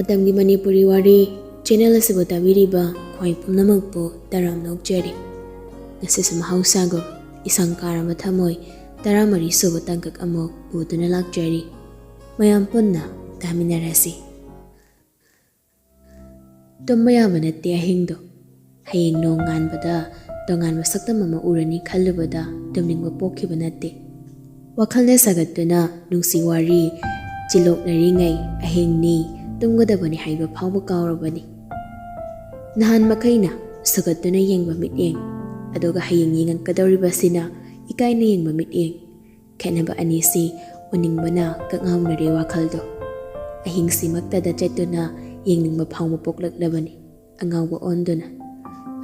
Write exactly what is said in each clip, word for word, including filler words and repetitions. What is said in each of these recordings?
ꯃꯇꯝꯒꯤ ꯃꯅꯤꯄꯨꯔꯤ ꯋꯥꯔꯤ ꯆꯦꯅꯦꯜ ꯑꯁꯤꯕꯨ ꯇꯥꯕꯤꯔꯤꯕ ꯈ꯭ꯋꯥꯏ ꯄꯨꯝꯅꯃꯛꯄꯨ ꯇꯔꯥꯝꯅ ꯑꯣꯛꯆꯔꯤ꯫ ꯉꯁꯤꯁꯨ ꯃꯍꯧꯁꯥꯒꯨꯝ ꯏꯁꯪ ꯀꯥꯔꯕ ꯊꯃꯣꯏ ꯇꯔꯥꯃꯔꯤ ꯁꯨꯕ ꯇꯥꯡꯀꯛ ꯑꯃꯨꯛ ꯄꯨꯗꯨꯅ ꯂꯥꯛꯆꯔꯤ꯫ ꯃꯌꯥꯝ ꯄꯨꯟꯅ ꯇꯥꯃꯤꯟꯅꯔꯁꯤ꯫ ꯇꯨꯝꯕ ꯌꯥꯕ ꯅꯠꯇꯦ ꯑꯍꯤꯡꯗꯣ꯫ ꯍꯌꯦꯡ ꯅꯣꯡ ꯉꯥꯟꯕꯗ ꯇꯣꯉꯥꯟꯕ ꯁꯛꯇꯝ ꯑꯃ ꯎꯔꯅꯤ ꯈꯜꯂꯨꯕꯗ ꯇꯨꯝꯅꯤꯡꯕ ꯄꯣꯛꯈꯤꯕ ꯅꯠꯇꯦ꯫ ꯋꯥꯈꯜꯅ ꯁꯥꯒꯠꯇꯨꯅ ꯅꯨꯡꯁꯤ ꯋꯥꯔꯤ ꯆꯤꯂꯣꯛꯅꯔꯤꯉꯩ ꯑꯍꯤꯡꯅꯤ, ꯇꯨꯝꯒꯗꯕꯅꯤ ꯍꯥꯏꯕ ꯐꯥꯎꯕ ꯀꯥꯎꯔꯕꯅꯤ꯫ ꯅꯍꯥꯟ ꯃꯈꯩꯅ ꯁꯨꯒꯠꯇꯨꯅ ꯌꯦꯡꯕ ꯃꯤꯠꯌꯦꯡ, ꯑꯗꯨꯒ ꯍꯌꯦꯡ ꯌꯦꯡꯉꯛꯀꯗꯧꯔꯤꯕꯁꯤꯅ ꯏꯀꯥꯏꯅ ꯌꯦꯡꯕ ꯃꯤꯠꯌꯦꯡ꯫ ꯈꯦꯠꯅꯕ ꯑꯅꯤꯁꯤ ꯎꯅꯤꯡꯕꯅ ꯀꯛꯉꯥꯎꯅꯔꯦ ꯋꯥꯈꯜꯗꯣ꯫ ꯑꯍꯤꯡꯁꯤꯃꯛꯇꯗ ꯆꯠꯇꯨꯅ ꯌꯦꯡꯅꯤꯡꯕ ꯐꯥꯎꯕ ꯄꯣꯛꯂꯛꯂꯕꯅꯤ ꯑꯉꯥꯎꯕ ꯑꯣꯟꯗꯨꯅ꯫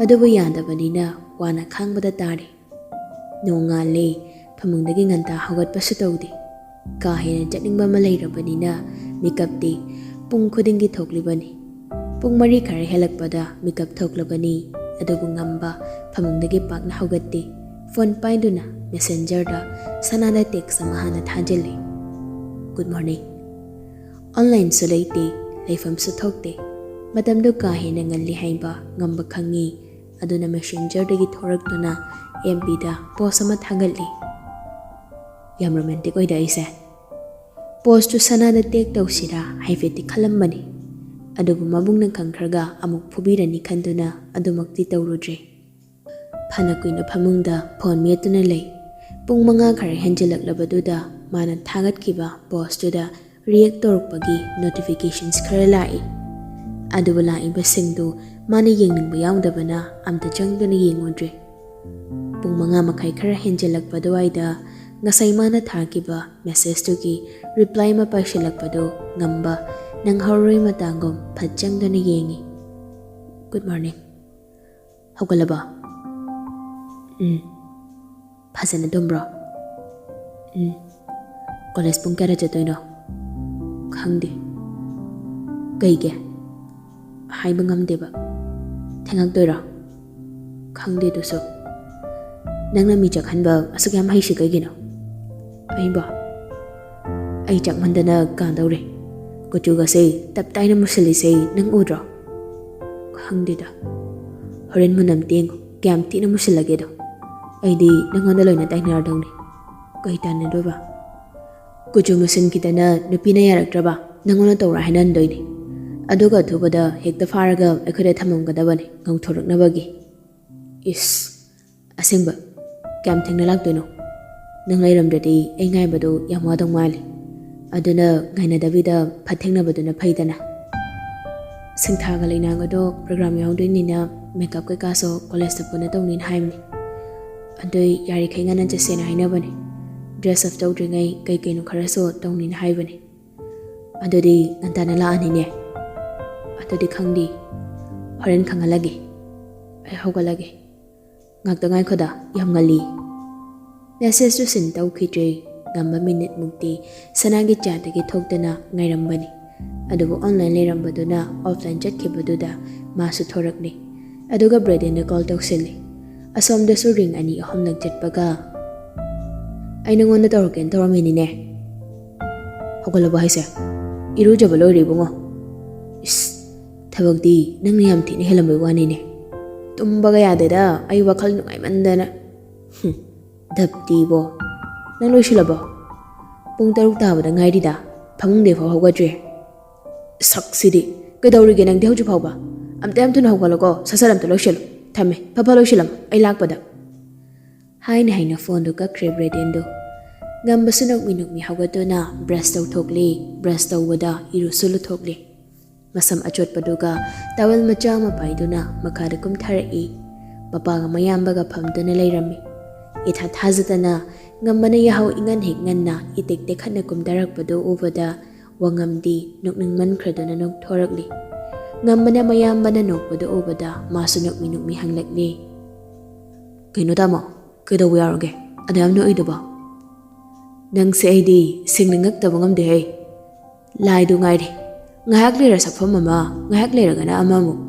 ꯑꯗꯨꯕꯨ ꯌꯥꯗꯕꯅꯤꯅ ꯋꯥꯅ ꯈꯥꯡꯕꯗ ꯇꯥꯔꯦ꯫ ꯅꯣꯡꯉꯥꯜꯂꯦ, ꯐꯃꯨꯡꯗꯒꯤ ꯉꯟꯇꯥ ꯍꯧꯒꯠꯄꯁꯨ ꯇꯧꯗꯦ꯫ ꯀꯥ ꯍꯦꯟꯅ ꯆꯠꯅꯤꯡꯕ ꯑꯃ ꯂꯩꯔꯕꯅꯤꯅ ꯃꯤꯀꯞꯇꯤ ꯄꯨꯡ ꯈꯨꯗꯤꯡꯒꯤ ꯊꯣꯛꯂꯤꯕꯅꯤ꯫ ꯄꯨꯡ ꯃꯔꯤ ꯈꯔ ꯍꯦꯜꯂꯛꯄꯗ ꯃꯤꯀꯞ ꯊꯣꯛꯂꯕꯅꯤ, ꯑꯗꯨꯕꯨ ꯉꯝꯕ ꯐꯃꯨꯡꯗꯒꯤ ꯄꯥꯛꯅ ꯍꯧꯒꯠꯇꯦ꯫ ꯐꯣꯟ ꯄꯥꯏꯗꯨꯅ ꯃꯦꯁꯦꯟꯖꯔꯗ ꯁꯅꯥꯗ ꯇꯦꯛꯁ ꯑꯃ ꯍꯥꯟꯅ ꯊꯥꯖꯤꯜꯂꯤ꯫ "Good morning." ꯑꯣꯟꯂꯥꯏꯟꯁꯨ ꯂꯩꯇꯦ, ꯂꯩꯐꯝꯁꯨ ꯊꯣꯛꯇꯦ꯫ ꯃꯇꯝꯗꯨ ꯀꯥ ꯍꯦꯟꯅ ꯉꯜꯂꯤ ꯍꯥꯏꯕ ꯉꯝꯕ ꯈꯪꯉꯤ, ꯑꯗꯨꯅ ꯃꯦꯁꯦꯟꯖꯔꯗꯒꯤ ꯊꯣꯔꯛꯇꯨꯅ ꯑꯦꯝ ꯕꯤꯗ ꯄꯣꯁ ꯑꯃ ꯊꯥꯒꯠꯂꯤ꯫ ꯌꯥꯝ ꯔꯣꯃꯦꯟꯇꯤꯛ ꯑꯣꯏꯗ ꯑꯩꯁꯦ꯫ ꯄꯣꯁꯇꯨ ꯁꯅꯥꯗ ꯇꯦꯛ ꯇꯧꯁꯤꯔꯥ ꯍꯥꯏꯐꯦꯠꯇꯤ ꯈꯜꯂꯝꯕꯅꯤ, ꯑꯗꯨꯕꯨ ꯃꯕꯨꯡꯅ ꯈꯪꯈ꯭ꯔꯒ ꯑꯃꯨꯛ ꯐꯨꯕꯤꯔꯅꯤ ꯈꯟꯗꯨꯅ ꯑꯗꯨꯃꯛꯇꯤ ꯇꯧꯔꯨꯗ꯭ꯔꯦ꯫ ꯐꯅ ꯀꯨꯏꯅ ꯐꯃꯨꯡꯗ ꯐꯣꯟ ꯃꯦꯠꯇꯨꯅ ꯂꯩ꯫ ꯄꯨꯡ ꯃꯉꯥ ꯈꯔ ꯍꯦꯟꯖꯤꯜꯂꯛꯂꯕꯗꯨꯗ ꯃꯥꯅ ꯊꯥꯒꯠꯈꯤꯕ ꯄꯣꯁꯇꯨꯗ ꯔꯤꯌꯦꯛ ꯇꯧꯔꯛꯄꯒꯤ ꯅꯣꯇꯤꯐꯤꯀꯦꯁꯟꯁ ꯈꯔ ꯂꯥꯛꯏ꯫ ꯑꯗꯨꯕꯨ ꯂꯥꯛꯏꯕꯁꯤꯡꯗꯨ ꯃꯥꯅ ꯌꯦꯡꯅꯤꯡꯕ ꯌꯥꯎꯗꯕꯅ ꯑꯝꯇ ꯆꯪꯗꯨꯅ ꯌꯦꯡꯉꯨꯗ꯭ꯔꯦ꯫ ꯄꯨꯡ ꯃꯉꯥ ꯃꯈꯥꯏ ꯈꯔ ꯍꯦꯟꯖꯤꯜꯂꯛꯄ ꯑꯗꯨꯋꯥꯏꯗ ꯉꯁꯥꯏ ꯃꯥꯅ ꯊꯥꯈꯤꯕ ꯃꯦꯁꯦꯖꯇꯨꯒꯤ ꯔꯤꯄ꯭ꯂꯥꯏ ꯑꯃ ꯄꯥꯏꯁꯤꯜꯂꯛꯄꯗꯨ ꯉꯝꯕ ꯅꯪꯍꯧꯔꯣꯏ ꯃꯇꯥꯒꯨꯝ ꯐꯠ ꯆꯪꯗꯨꯅ ꯌꯦꯡꯉꯤ꯫ "Good morning." "ꯍꯧꯒꯠꯂꯕꯣ?" "ꯎꯝ꯫" "ꯐꯖꯅ ꯇꯨꯝꯕ꯭ꯔꯣ?" "ꯎꯝ꯫" "ꯀꯣꯂꯦꯖ ꯄꯨꯡ ꯀꯌꯥꯗ ꯆꯠꯇꯣꯏꯅꯣ?" "ꯈꯪꯗꯦ꯫" "ꯀꯩꯒꯤ?" "ꯍꯥꯏꯕ ꯉꯝꯗꯦꯕ꯫" "ꯊꯦꯡꯉꯛꯇꯣꯏꯔꯣ?" "ꯈꯪꯗꯦ ꯑꯗꯨꯁꯨ꯫" "ꯅꯪꯅ ꯃꯤ ꯆꯥꯛꯍꯟꯕ ꯑꯁꯨꯛ ꯌꯥꯝ ꯍꯩꯁꯤ ꯀꯩꯒꯤꯅꯣ?" "ꯑꯩꯕꯣ? ꯑꯩ ꯆꯥꯛꯃꯟꯗꯅ ꯀꯥꯗꯧꯔꯦ꯫ ꯀꯨꯆꯨꯒꯁꯦ ꯇꯞ ꯇꯥꯏꯅ ꯃꯨꯁꯤꯜꯂꯤꯁꯦ ꯅꯪ ꯎꯗ꯭ꯔꯣ? ꯈꯪꯗꯦꯗ꯫ ꯍꯣꯔꯦꯟ ꯃꯨꯟꯅꯝ ꯇꯦꯡꯉꯨ, ꯀꯌꯥꯝ ꯊꯤꯅ ꯃꯨꯁꯤꯜꯂꯒꯦꯗꯣ꯫ ꯑꯩꯗꯤ ꯅꯪꯉꯣꯟꯗ ꯂꯣꯏꯅ ꯇꯥꯏꯅꯔꯗꯧꯅꯤ꯫ ꯀꯩ ꯇꯥꯟꯅꯗꯣꯏꯕ? ꯀꯨꯆꯨ ꯃꯨꯁꯤꯟꯈꯤꯗꯅ ꯅꯨꯄꯤꯅ ꯌꯥꯔꯛꯇ꯭ꯔꯕ ꯅꯪꯉꯣꯟꯗ ꯇꯧꯔ ꯍꯥꯏꯅꯍꯟꯗꯣꯏꯅꯤ꯫ ꯑꯗꯨꯒ ꯑꯊꯨꯕꯗ ꯍꯦꯛꯇ ꯐꯥꯔꯒ ꯑꯩꯈꯣꯏꯗ ꯊꯝꯃꯝꯒꯗꯕꯅꯤ, ꯉꯧꯊꯣꯔꯛꯅꯕꯒꯤ꯫ ꯏꯁ, ꯑꯁꯦꯡꯕ? ꯀꯌꯥꯝ ꯊꯦꯡꯅ ꯂꯥꯛꯇꯣꯏꯅꯣ? ꯅꯪ ꯂꯩꯔꯝꯗ꯭ꯔꯗꯤ ꯑꯩ ꯉꯥꯏꯕꯗꯣ ꯌꯥꯝ ꯋꯥꯗꯧ ꯃꯥꯜꯂꯦ꯫ ꯑꯗꯨꯅ ꯉꯥꯏꯅꯗꯕꯤꯗ ꯐꯠ ꯊꯦꯡꯅꯕꯗꯨꯅ ꯐꯩꯗꯅ꯫ ꯁꯤꯡꯊꯥꯒ ꯂꯩꯅꯥꯒꯗꯣ ꯄ꯭ꯔꯣꯒ꯭ꯔꯥꯝ ꯌꯥꯎꯗꯣꯏꯅꯤꯅ ꯃꯦꯀꯞ ꯀꯩꯀꯥꯁꯨ ꯀꯣꯂꯦꯖꯇ ꯄꯨꯟꯅ ꯇꯧꯅꯤꯅ ꯍꯥꯏꯕꯅꯤ꯫ ꯑꯗꯨꯏ ꯌꯥꯔꯤꯈꯩ ꯉꯟꯅ ꯆꯠꯁꯦꯅ ꯍꯥꯏꯅꯕꯅꯤ꯫ ꯗ꯭ꯔꯦꯁ ꯑꯞ ꯇꯧꯗ꯭ꯔꯤꯉꯩ ꯀꯩ ꯀꯩꯅꯣ ꯈꯔꯁꯨ ꯇꯧꯅꯤꯅ ꯍꯥꯏꯕꯅꯤ꯫ ꯑꯗꯨꯗꯤ ꯉꯟꯇꯥꯅ ꯂꯥꯛꯑꯅꯤꯅꯦ? ꯑꯗꯨꯗꯤ ꯈꯪꯗꯦ, ꯍꯣꯔꯦꯟ ꯈꯪꯍꯜꯂꯒꯦ꯫ ꯑꯩ ꯍꯧꯒꯠꯂꯒꯦ꯫ ꯉꯥꯛꯇ ꯉꯥꯏꯈꯣꯗ, ꯌꯥꯝ ꯉꯜꯂꯤ꯫ ꯃꯦꯁꯦꯖꯁꯨ ꯁꯤꯟ ꯇꯧꯈꯤꯗ꯭ꯔꯦ꯫ ꯉꯝꯕ ꯃꯤꯅꯤꯠ ꯃꯨꯛꯇꯤ ꯁꯅꯥꯒꯤ ꯆꯥꯗꯒꯤ ꯊꯣꯛꯇꯅ ꯉꯥꯏꯔꯝꯕꯅꯤ꯫ ꯑꯗꯨꯕꯨ ꯑꯣꯟꯂꯥꯏꯟ ꯂꯩꯔꯝꯕꯗꯨꯅ ꯑꯣꯐꯂꯥꯏꯟ ꯆꯠꯈꯤꯕꯗꯨꯗ ꯃꯥꯁꯨ ꯊꯣꯔꯛꯂꯦ꯫ ꯑꯗꯨꯒ ꯕ꯭ꯔꯦꯗꯦꯟꯗ ꯀꯣꯜ ꯇꯧꯁꯤꯜꯂꯤ꯫ ꯑꯁꯣꯝꯗꯁꯨ ꯔꯤꯡ ꯑꯅꯤ ꯑꯍꯨꯝꯂꯛ ꯆꯠꯄꯒ, "ꯑꯩ ꯅꯉꯣꯟꯗ ꯇꯧꯔꯛꯀꯦꯅ ꯇꯧꯔꯝꯃꯤꯅꯤꯅꯦ꯫ ꯍꯧꯒꯠꯂꯕꯣ ꯍꯥꯏꯁꯦ? ꯏꯔꯨꯖꯕ ꯂꯣꯏꯔꯦ ꯏꯕꯨꯡꯉꯣ꯫ ꯏꯁ, ꯊꯕꯛꯇꯤ ꯅꯪꯅ ꯌꯥꯝ ꯊꯤꯅ ꯍꯦꯜꯂꯝꯕꯩ ꯋꯥꯅꯤꯅꯦ꯫ ꯇꯨꯝꯕꯒ ꯌꯥꯗꯦꯗ, ꯑꯩ ꯋꯥꯈꯜ ꯅꯨꯡꯉꯥꯏꯃꯟꯗꯅ꯫ ꯍꯨꯝ, ꯙꯞꯇꯤꯕꯣ꯫ ꯅꯪ ꯂꯣꯏꯁꯤꯜꯂꯕꯣ? ꯄꯨꯡ ꯇꯔꯨꯛ ꯇꯥꯕꯗ ꯉꯥꯏꯔꯤꯗ, ꯐꯃꯨꯡꯗꯩ ꯐꯥꯎ ꯍꯧꯒꯠꯇ꯭ꯔꯤ꯫ ꯁꯛꯁꯤꯗꯤ꯫ ꯀꯩꯗꯧꯔꯤꯒꯦ ꯅꯪꯗꯤ ꯍꯧꯖꯤꯛ ꯐꯥꯎꯕ? ꯑꯝꯇ ꯌꯥꯝ ꯊꯨꯅ ꯍꯧꯒꯠꯂꯣꯀꯣ, ꯁꯠ ꯁꯠ ꯑꯝꯇ ꯂꯣꯏꯁꯤꯜꯂꯨ꯫ ꯊꯝꯃꯦ, ꯐꯠ ꯐꯠ ꯂꯣꯏꯁꯤꯜꯂꯝꯃꯣ, ꯑꯩ ꯂꯥꯛꯄꯗ꯫" ꯍꯥꯏꯅ ꯍꯥꯏꯅ ꯐꯣꯟꯗꯨ ꯀꯛꯈ꯭ꯔꯦ ꯕ꯭ꯔꯦꯗꯦꯟꯗꯨ꯫ ꯉꯝꯕꯁꯨ ꯅꯣꯛꯃꯤ ꯅꯣꯛꯃꯤ ꯍꯧꯒꯠꯇꯨꯅ ꯕ꯭ꯔꯁ ꯇꯧꯊꯣꯛꯂꯤ꯫ ꯕ꯭ꯔꯁ ꯇꯧꯕꯗ ꯏꯔꯨꯁꯨ ꯂꯨꯊꯣꯛꯂꯤ꯫ ꯃꯁꯝ ꯑꯆꯣꯠꯄꯗꯨꯒ ꯇꯥꯋꯦꯜ ꯃꯆꯥ ꯑꯃ ꯄꯥꯏꯗꯨꯅ ꯃꯈꯥꯗ ꯀꯨꯝꯊꯔꯛꯏ꯫ ꯃꯄꯥꯒ ꯃꯌꯥꯝꯕꯒ ꯐꯝꯗꯨꯅ ꯂꯩꯔꯝꯃꯤ꯫ ꯏꯊꯥ ꯊꯥꯖꯗꯅ ꯉꯝꯕꯅ ꯌꯥꯍꯧ ꯏꯉꯟ ꯍꯦꯛ ꯉꯟꯅ ꯏꯇꯦꯛ ꯇꯦꯛꯈꯠꯅ ꯀꯨꯝꯊꯔꯛꯄꯗꯨ ꯎꯕꯗ ꯋꯥꯉꯝꯗꯤ ꯅꯣꯛꯅꯤꯡꯃꯟꯈ꯭ꯔꯗꯨꯅ ꯅꯣꯛꯊꯣꯔꯛꯂꯤ꯫ ꯉꯝꯕꯅ ꯃꯌꯥꯝꯕꯅ ꯅꯣꯛꯄꯗꯨ ꯎꯕꯗ ꯃꯥꯁꯨ ꯅꯣꯛꯃꯤ ꯅꯣꯛꯃꯤ ꯍꯪꯂꯛꯂꯤ, "ꯀꯩꯅꯣ ꯇꯥꯃꯣ, ꯀꯩꯗꯧꯕ ꯌꯥꯎꯔꯒꯦ? ꯑꯗꯨ ꯌꯥꯝ ꯅꯣꯛꯏꯗꯨꯕꯣ?" "ꯅꯪꯁꯦ ꯑꯩꯗꯤ ꯁꯦꯡꯅ ꯉꯛꯇꯕ ꯉꯝꯗꯦ ꯍꯦ꯫ ꯂꯥꯏꯗꯨ ꯉꯥꯏꯔꯦ, ꯉꯥꯏꯍꯥꯛ ꯂꯩꯔ ꯁꯛꯐꯝ ꯑꯃ, ꯉꯥꯏꯍꯥꯛ ꯂꯩꯔꯒꯅ ꯑꯃꯃꯨꯛ꯫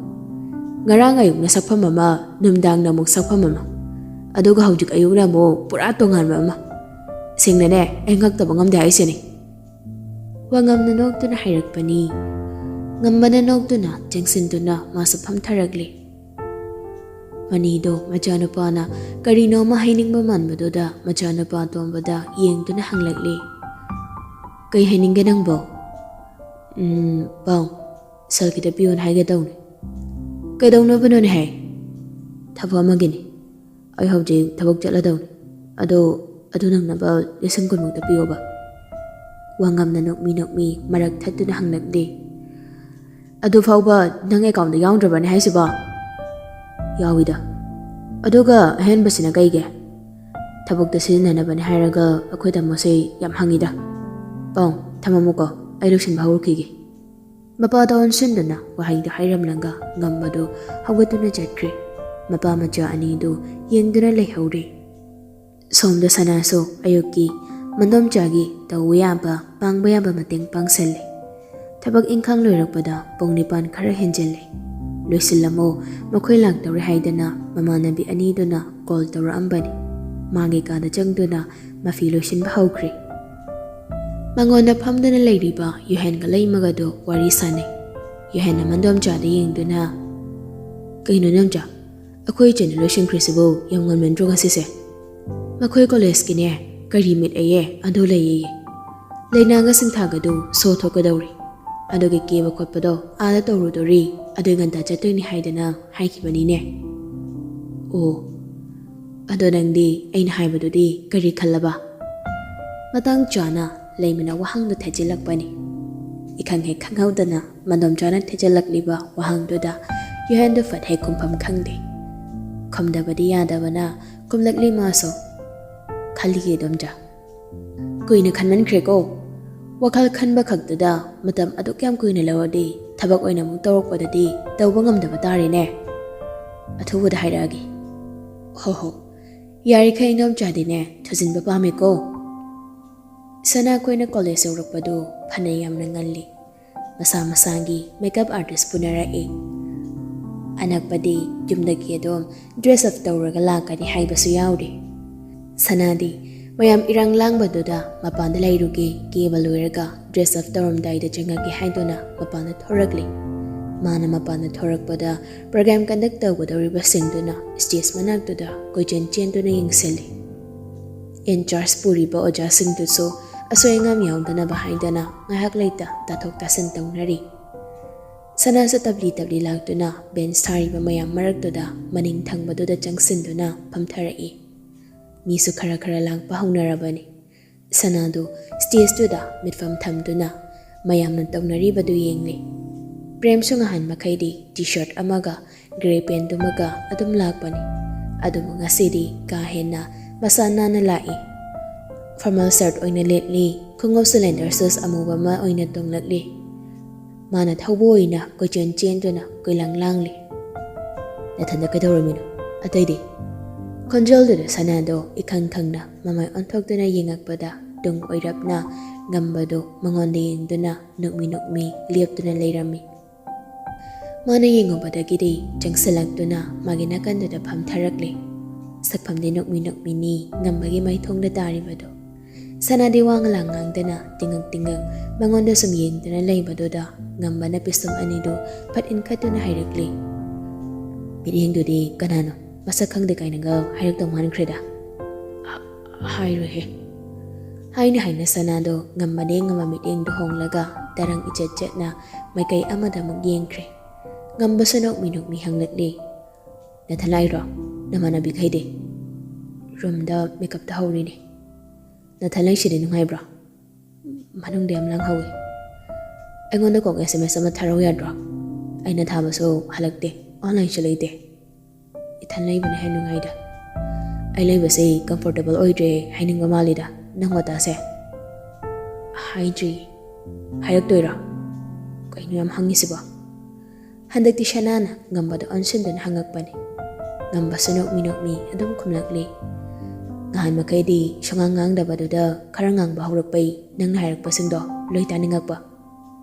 ꯉꯔꯥꯡ ꯑꯌꯨꯛꯅ ꯁꯛꯐꯝ ꯑꯃ, ꯅꯨꯡꯗꯥꯡꯅ ꯑꯃꯨꯛ ꯁꯛꯐꯝ ꯑꯃ, ꯑꯗꯨꯒ ꯍꯧꯖꯤꯛ ꯑꯌꯨꯛꯅ ꯑꯃꯨꯛ ꯄꯨꯔꯥ ꯇꯣꯉꯥꯟꯕ ꯑꯃ꯫ ꯁꯦꯡꯅꯅꯦ, ꯑꯩ ꯉꯛꯇꯕ ꯉꯝꯗꯦ ꯍꯥꯏꯁꯤꯅꯤ꯫" ꯋꯥꯉꯝꯅ ꯅꯣꯛꯇꯨꯅ ꯍꯥꯏꯔꯛꯄꯅꯤ꯫ ꯉꯝꯕꯅ ꯅꯣꯛꯇꯨꯅ ꯆꯪꯁꯤꯟꯗꯨꯅ ꯃꯥꯁꯨ ꯐꯝꯊꯔꯛꯂꯦ꯫ ꯃꯅꯤꯗꯣ ꯃꯆꯥꯅꯨꯄꯥꯅ ꯀꯔꯤꯅꯣ ꯑꯃ ꯍꯥꯏꯅꯤꯡꯕ ꯃꯥꯟꯕꯗꯨꯗ ꯃꯆꯥꯅꯨꯄꯥ ꯑꯇꯣꯝꯕꯗ ꯌꯦꯡꯗꯨꯅ ꯍꯪꯂꯛꯂꯦ꯫ "ꯀꯩ ꯍꯥꯏꯅꯤꯡꯒꯦ ꯅꯪꯕꯣ?" "ꯎꯝ, ꯄꯥꯎ, ꯁꯦꯜ ꯈꯤꯇ ꯄꯤꯌꯣꯅ ꯍꯥꯏꯒꯦ ꯇꯧꯅꯤ꯫" "ꯀꯩꯗꯧꯅꯕꯅꯣꯅꯦ ꯍꯥꯏ?" "ꯊꯕꯛ ꯑꯃꯒꯤꯅꯤ꯫ ꯑꯩ ꯍꯧꯖꯤꯛ ꯊꯕꯛ ꯆꯠꯂꯗꯧꯅꯤ꯫ ꯑꯗꯣ, ꯑꯗꯨ ꯅꯪꯅꯕ ꯂꯤꯁꯤꯡ ꯀꯨꯟꯃꯨꯛꯇ ꯄꯤꯌꯣꯕ꯫" ꯋꯥꯉꯝꯅ ꯅꯣꯛꯃꯤ ꯅꯣꯛꯃꯤ ꯃꯔꯛ ꯊꯠꯇꯨꯅ ꯍꯪꯂꯛꯂꯦ꯫ "ꯑꯗꯨ ꯐꯥꯎꯕ ꯅꯪ ꯑꯦꯀꯥꯎꯟꯗ ꯌꯥꯎꯗ꯭ꯔꯕꯅꯦ ꯍꯥꯏꯁꯤꯕꯣ?" "ꯌꯥꯎꯏꯗ꯫ ꯑꯗꯨꯒ ꯑꯍꯦꯟꯕꯁꯤꯅ ꯀꯩꯒꯤ?" "ꯊꯕꯛꯇ ꯁꯤꯖꯤꯟꯅꯅꯕꯅꯦ ꯍꯥꯏꯔꯒ ꯑꯩꯈꯣꯏ ꯇꯥꯃꯣꯁꯦ ꯌꯥꯝ ꯍꯪꯉꯤꯗ꯫ ꯄꯥꯎ, ꯊꯝꯃꯝꯃꯨꯀꯣ, ꯑꯩ ꯂꯣꯏꯁꯤꯟꯕ ꯍꯧꯔꯛꯈꯤꯒꯦ꯫" ꯃꯄꯥꯗ ꯑꯣꯟꯁꯤꯟꯗꯨꯅ ꯋꯥꯍꯩꯗꯣ ꯍꯥꯏꯔꯝꯂꯒ ꯉꯝꯕꯗꯨ ꯍꯧꯒꯠꯇꯨꯅ ꯆꯠꯈ꯭ꯔꯦ꯫ ꯃꯄꯥ ꯃꯆꯥ ꯑꯅꯤꯗꯨ ꯌꯦꯡꯗꯨꯅ ꯂꯩꯍꯧꯔꯦ꯫ ꯁꯣꯝꯗ ꯁꯅꯥꯁꯨ ꯑꯌꯨꯛꯀꯤ ꯃꯟꯗꯣꯝꯆꯥꯒꯤ ꯇꯧꯕ ꯌꯥꯕ, ꯄꯥꯡꯕ ꯌꯥꯕ ꯃꯇꯦꯡ ꯄꯥꯡꯁꯜꯂꯦ꯫ ꯊꯕꯛ ꯏꯪꯈꯥꯡ ꯂꯣꯏꯔꯛꯄꯗ ꯄꯨꯡ ꯅꯤꯄꯥꯟ ꯈꯔ ꯍꯦꯟꯖꯜꯂꯦ꯫ "ꯂꯣꯏꯁꯤꯜꯂꯝꯃꯣ, ꯃꯈꯣꯏ ꯂꯥꯛꯇꯧꯔꯦ" ꯍꯥꯏꯗꯅ ꯃꯃꯥꯟꯅꯕꯤ ꯑꯅꯤꯗꯨꯅ ꯀꯣꯜ ꯇꯧꯔꯛꯑꯝꯕꯅꯤ꯫ ꯃꯥꯒꯤ ꯀꯥꯗ ꯆꯪꯗꯨꯅ ꯃꯐꯤ ꯂꯣꯏꯁꯤꯟꯕ ꯍꯧꯈ꯭ꯔꯦ꯫ ꯃꯉꯣꯟꯗ ꯐꯝꯗꯨꯅ ꯂꯩꯔꯤꯕ ꯌꯨꯍꯦꯟꯒ ꯂꯩꯃꯒꯗꯨ ꯋꯥꯔꯤ ꯁꯥꯟꯅꯩ꯫ ꯌꯨꯍꯦꯟꯅ ꯃꯟꯗꯣꯝꯆꯥꯗ ꯌꯦꯡꯗꯨꯅ, "ꯀꯩꯅꯣ ꯅꯦꯝꯆꯥ, ꯑꯩꯈꯣꯏ ꯏꯆꯦꯅ ꯂꯣꯏꯁꯤꯟꯈ꯭ꯔꯤꯁꯤꯕꯨ ꯌꯥꯝ ꯉꯟꯃꯟꯗ꯭ꯔꯣ ꯉꯁꯤꯁꯦ?" "ꯃꯈꯣꯏ ꯀꯣꯂꯦꯖꯀꯤꯅꯦ, ꯀꯔꯤ ꯃꯤꯠ ꯑꯌꯦ ꯑꯗꯨ ꯂꯩꯌꯦ꯫ ꯂꯩꯅꯥꯒ ꯁꯤꯡꯊꯥꯒꯗꯨ ꯁꯣ ꯊꯣꯛꯀꯗꯧꯔꯤ꯫ ꯑꯗꯨꯒꯤ ꯀꯦꯕ ꯈꯣꯠꯄꯗꯣ ꯑꯥꯗ ꯇꯧꯔꯨꯗꯣꯔꯤ, ꯑꯗꯨꯏ ꯉꯟꯇꯥ ꯆꯠꯇꯣꯏꯅꯤ ꯍꯥꯏꯗꯅ ꯍꯥꯏꯈꯤꯕꯅꯤꯅꯦ꯫" "ꯑꯣ, ꯑꯗꯣ ꯅꯪꯗꯤ ꯑꯩꯅ ꯍꯥꯏꯕꯗꯨꯗꯤ ꯀꯔꯤ ꯈꯜꯂꯕ?" ꯃꯇꯥꯡ ꯆꯥꯅ ꯂꯩꯃꯅ ꯋꯥꯍꯪꯗꯨ ꯊꯦꯠꯆꯤꯜꯂꯛꯄꯅꯤ꯫ ꯏꯈꯪ ꯍꯦꯛ ꯈꯪꯍꯧꯗꯅ ꯃꯟꯗꯣꯝꯆꯥꯅ ꯊꯦꯠꯆꯤꯜꯂꯛꯂꯤꯕ ꯋꯥꯍꯪꯗꯨꯗ ꯌꯨꯍꯦꯟꯗꯨ ꯐꯠ ꯍꯦꯛ ꯈꯨꯝꯐꯝ ꯈꯪꯗꯦ꯫ ꯈꯨꯝꯗꯕꯗꯤ ꯌꯥꯗꯕꯅ ꯈꯨꯝꯂꯛꯂꯤ ꯃꯥꯁꯨ꯫ "ꯈꯜꯂꯤꯌꯦ ꯏꯗꯣꯝꯆꯥ꯫" "ꯀꯨꯏꯅ ꯈꯟꯃꯟꯈ꯭ꯔꯦꯀꯣ꯫ ꯋꯥꯈꯜ ꯈꯟꯕ ꯈꯛꯇꯗ ꯃꯇꯝ ꯑꯗꯨꯛ ꯌꯥꯝ ꯀꯨꯏꯅ ꯂꯧꯔꯗꯤ ꯊꯕꯛ ꯑꯣꯏꯅ ꯑꯃꯨꯛ ꯇꯧꯔꯛꯄꯗꯗꯤ ꯇꯧꯕ ꯉꯝꯗꯕ ꯇꯥꯔꯦꯅꯦ꯫ ꯑꯊꯨꯕꯗ ꯍꯥꯏꯔꯛꯑꯒꯦ꯫" "ꯍꯣ ꯍꯣ, ꯌꯥꯔꯤꯈꯩ ꯏꯗꯣꯝꯆꯥꯗꯤꯅꯦ ꯊꯨꯖꯤꯟꯕ ꯄꯥꯝꯃꯦꯀꯣ꯫" ꯁꯅꯥꯈꯣꯏꯅ ꯀꯣꯂꯦꯖ ꯌꯧꯔꯛꯄꯗꯨ ꯐꯅ ꯌꯥꯝꯅ ꯉꯜꯂꯤ꯫ ꯃꯁꯥ ꯃꯁꯥꯒꯤ ꯃꯦꯀꯞ ꯑꯥꯔꯇꯤꯁ ꯄꯨꯅꯔꯛꯏ꯫ ꯑꯅꯛꯄꯗꯤ ꯌꯨꯝꯗꯒꯤ ꯑꯗꯨꯝ ꯗ꯭ꯔꯦꯁ ꯑꯞ ꯇꯧꯔꯒ ꯂꯥꯛꯀꯅꯤ ꯍꯥꯏꯕꯁꯨ ꯌꯥꯎꯔꯤ꯫ ꯁꯅꯥꯗꯤ ꯃꯌꯥꯝ ꯏꯔꯥꯡ ꯂꯥꯡꯕꯗꯨꯗ ꯃꯄꯥꯟꯗ ꯂꯩꯔꯨꯒꯦ, ꯀꯦꯕ ꯂꯣꯏꯔꯒ ꯗ꯭ꯔꯦꯁ ꯑꯞ ꯇꯧꯔꯝꯗꯥꯏꯗ ꯆꯪꯉꯛꯀꯦ ꯍꯥꯏꯗꯨꯅ ꯃꯄꯥꯟꯗ ꯊꯣꯔꯛꯂꯤ꯫ ꯃꯥꯅ ꯃꯄꯥꯟꯗ ꯊꯣꯔꯛꯄꯗ ꯄ꯭ꯔꯣꯒ꯭ꯔꯥꯝ ꯀꯟꯗꯛ ꯇꯧꯒꯗꯧꯔꯤꯕꯁꯤꯡꯗꯨꯅ ꯁ꯭ꯇꯦꯖ ꯃꯅꯥꯛꯇꯨꯗ ꯀꯣꯏꯆꯦꯟ ꯆꯦꯟꯗꯨꯅ ꯌꯦꯡꯁꯤꯜꯂꯤ꯫ ꯏꯟꯆꯥꯔꯖ ꯄꯨꯔꯤꯕ ꯑꯣꯖꯥꯁꯤꯡꯗꯨꯁꯨ ꯑꯁꯣꯏ ꯑꯉꯥꯝ ꯌꯥꯎꯗꯅꯕ ꯍꯥꯏꯗꯅ ꯉꯥꯏꯍꯥꯛ ꯂꯩꯇ ꯇꯥꯊꯣꯛ ꯇꯥꯁꯤꯟ ꯇꯧꯅꯔꯤ꯫ ꯁꯅꯥꯁꯨ ꯇꯞꯂꯤ ꯇꯞꯂꯤ ꯂꯥꯛꯇꯨꯅ ꯕꯦꯟꯁ ꯊꯥꯔꯤꯕ ꯃꯌꯥꯝ ꯃꯔꯛꯇꯨꯗ ꯃꯅꯤꯡ ꯊꯪꯕꯗꯨꯗ ꯆꯪꯁꯤꯟꯗꯨꯅ ꯐꯝꯊꯔꯛꯏ꯫ ꯃꯤꯁꯨ ꯈꯔ ꯈꯔ ꯂꯥꯛꯄ ꯍꯧꯅꯔꯕꯅꯤ꯫ ꯁꯅꯥꯗꯨ ꯁ꯭ꯇꯦꯖꯇꯨꯗ ꯃꯤꯠꯐꯝ ꯊꯝꯗꯨꯅ ꯃꯌꯥꯝꯅ ꯇꯧꯅꯔꯤꯕꯗꯨ ꯌꯦꯡꯂꯤ꯫ ꯄ꯭ꯔꯦꯝꯁꯨ ꯉꯍꯥꯟ ꯃꯈꯩꯗꯤ ꯇꯤ ꯁꯔꯠ ꯑꯃꯒ ꯒ꯭ꯔꯦ ꯄꯦꯟꯗꯨꯃꯒ ꯑꯗꯨꯝ ꯂꯥꯛꯄꯅꯤ꯫ ꯑꯗꯨꯕꯨ ꯉꯁꯤꯗꯤ ꯀꯥ ꯍꯦꯟꯅ ꯃꯁꯥ ꯅꯥꯟꯅ ꯂꯥꯛꯏ꯫ ꯐꯣꯔꯃꯦꯜ ꯁꯔꯠ ꯑꯣꯏꯅ ꯂꯤꯠꯂꯤ, ꯈꯣꯡꯎꯞ ꯁ꯭ꯂꯦꯟꯗꯔ ꯁꯨꯁ ꯑꯃꯨꯕ ꯑꯃ ꯑꯣꯏꯅ ꯇꯣꯡꯂꯛꯂꯤ꯫ ꯃꯥꯅ ꯊꯧꯕ ꯑꯣꯏꯅ ꯀꯣꯏꯆꯦꯟ ꯆꯦꯟꯗꯨꯅ ꯀꯣꯏꯂꯥꯡ ꯂꯥꯡꯂꯤ꯫ "ꯅꯊꯟꯗ ꯀꯩꯗꯧꯔꯝꯃꯤꯅꯣ? ꯑꯇꯩꯗꯤ?" ꯈꯣꯟꯖꯦꯜꯗꯨꯗ ꯁꯅꯥꯗꯣ ꯏꯈꯪ ꯈꯪꯅ ꯃꯃꯥꯏ ꯑꯣꯟꯊꯣꯛꯇꯨꯅ ꯌꯦꯡꯉꯛꯄꯗ ꯇꯨꯡ ꯑꯣꯏꯔꯞꯅ ꯉꯝꯕꯗꯨ ꯃꯉꯣꯟꯗ ꯌꯦꯡꯗꯨꯅ ꯅꯣꯛꯃꯤ ꯅꯣꯛꯃꯤ ꯂꯦꯞꯇꯨꯅ ꯂꯩꯔꯝꯃꯤ꯫ ꯃꯥꯅ ꯌꯦꯡꯉꯨꯕꯗꯒꯤꯗꯤ ꯆꯪꯁꯤꯜꯂꯛꯇꯨꯅ ꯃꯥꯒꯤ ꯅꯥꯀꯟꯗꯨꯗ ꯐꯝꯊꯔꯛꯂꯦ꯫ ꯁꯛꯐꯝꯗꯤ ꯅꯣꯛꯃꯤ ꯅꯣꯛꯃꯤꯅꯤ ꯉꯝꯕꯒꯤ ꯃꯥꯏꯊꯣꯡꯗ ꯇꯥꯔꯤꯕꯗꯨ꯫ ꯁꯅꯥꯗꯤ ꯋꯥ ꯉꯂꯥꯡ ꯉꯥꯡꯗꯅ ꯇꯤꯡꯉꯛ ꯇꯤꯡꯉꯛ ꯃꯉꯣꯟꯗ ꯁꯨꯝ ꯌꯦꯡꯗꯨꯅ ꯂꯩꯕꯗꯨꯗ ꯉꯝꯕꯅ ꯄꯤꯁꯨꯝ ꯑꯅꯤꯗꯨ ꯐꯠ ꯏꯟꯈꯠꯇꯨꯅ ꯍꯥꯏꯔꯛꯂꯤ, "ꯃꯤꯠꯌꯦꯡꯗꯨꯗꯤ ꯀꯅꯥꯅꯣ? ꯃꯁꯛ ꯈꯪꯗꯦ ꯀꯥꯏꯅꯒ ꯍꯥꯏꯔꯛꯇꯧ ꯃꯥꯟꯈ꯭ꯔꯦꯗ꯫" "ꯍꯥꯏꯔꯣꯏꯍꯦ꯫" ꯍꯥꯏꯅ ꯍꯥꯏꯅ ꯁꯅꯥꯗꯣ ꯉꯝꯕꯅ ꯌꯦꯡꯉꯝꯕ ꯃꯤꯠꯌꯦꯡꯗꯨ ꯍꯣꯡꯂꯒ ꯇꯔꯪ ꯏꯆꯠ ꯆꯠꯅ ꯃꯥꯏꯀꯩ ꯑꯃꯗ ꯑꯃꯨꯛ ꯌꯦꯡꯈ꯭ꯔꯦ꯫ ꯉꯝꯕꯁꯨ ꯅꯣꯛꯃꯤ ꯅꯣꯛꯃꯤ ꯍꯪꯂꯛꯂꯤ, "ꯅꯊꯟ ꯂꯥꯛꯏꯔꯣ? ꯅꯃꯥꯟꯅꯕꯤꯈꯩꯗꯤ?" "ꯔꯨꯝꯗ ꯃꯦꯀꯞ ꯇꯧꯍꯧꯔꯤꯅꯦ꯫" "ꯅꯊꯟ ꯂꯩꯁꯤꯗꯤ ꯅꯨꯡꯉꯥꯏꯕ꯭ꯔꯣ?" "ꯃꯅꯨꯡꯗ ꯌꯥꯝ ꯂꯥꯡꯍꯧꯋꯤ꯫" "ꯑꯩꯉꯣꯟꯗ ꯀꯣꯛ ꯑꯦꯁ ꯑꯦꯝ ꯑꯦꯁ ꯑꯃ ꯊꯥꯔꯛꯎ ꯌꯥꯗ꯭ꯔꯣ? ꯑꯩꯅ ꯊꯥꯕꯁꯨ ꯍꯜꯂꯛꯇꯦ, ꯑꯣꯟꯂꯥꯏꯟꯁꯨ ꯂꯩꯇꯦ꯫" "ꯏꯊꯟ ꯂꯩꯕꯅ ꯍꯦꯟꯅ ꯅꯨꯡꯉꯥꯏꯗ꯫" "ꯑꯩ ꯂꯩꯕꯁꯦ ꯀꯝꯐꯣꯔꯇꯦꯕꯜ ꯑꯣꯏꯗ꯭ꯔꯦ ꯍꯥꯏꯅꯤꯡꯕ ꯃꯥꯜꯂꯤꯗ ꯅꯪ ꯋꯥꯇꯥꯁꯦ꯫" "ꯍꯥꯏꯗ꯭ꯔꯤ꯫" "ꯍꯥꯏꯔꯛꯇꯣꯏꯔꯣ? ꯀꯩꯅꯣ ꯌꯥꯝ ꯍꯪꯉꯤꯁꯤꯕꯣ?" ꯍꯟꯗꯛꯇꯤ ꯁꯅꯥꯅ ꯉꯝꯕꯗ ꯑꯣꯟꯁꯤꯟꯗꯨꯅ ꯍꯪꯉꯛꯄꯅꯤ꯫ ꯉꯝꯕꯁꯨ ꯅꯣꯛꯃꯤ ꯅꯣꯛꯃꯤ ꯑꯗꯨꯝ ꯈꯨꯝꯂꯛꯂꯤ꯫ ꯉꯍꯥꯟ ꯃꯈꯩꯗꯤ ꯁꯨꯉꯥꯡ ꯉꯥꯡꯗꯕꯗꯨꯗ ꯈꯔ ꯉꯥꯡꯕ ꯍꯧꯔꯛꯄꯩ ꯅꯪꯅ ꯍꯥꯏꯔꯛꯄꯁꯤꯡꯗꯣ ꯂꯣꯏ ꯇꯥꯅꯤꯡꯉꯛꯄ꯫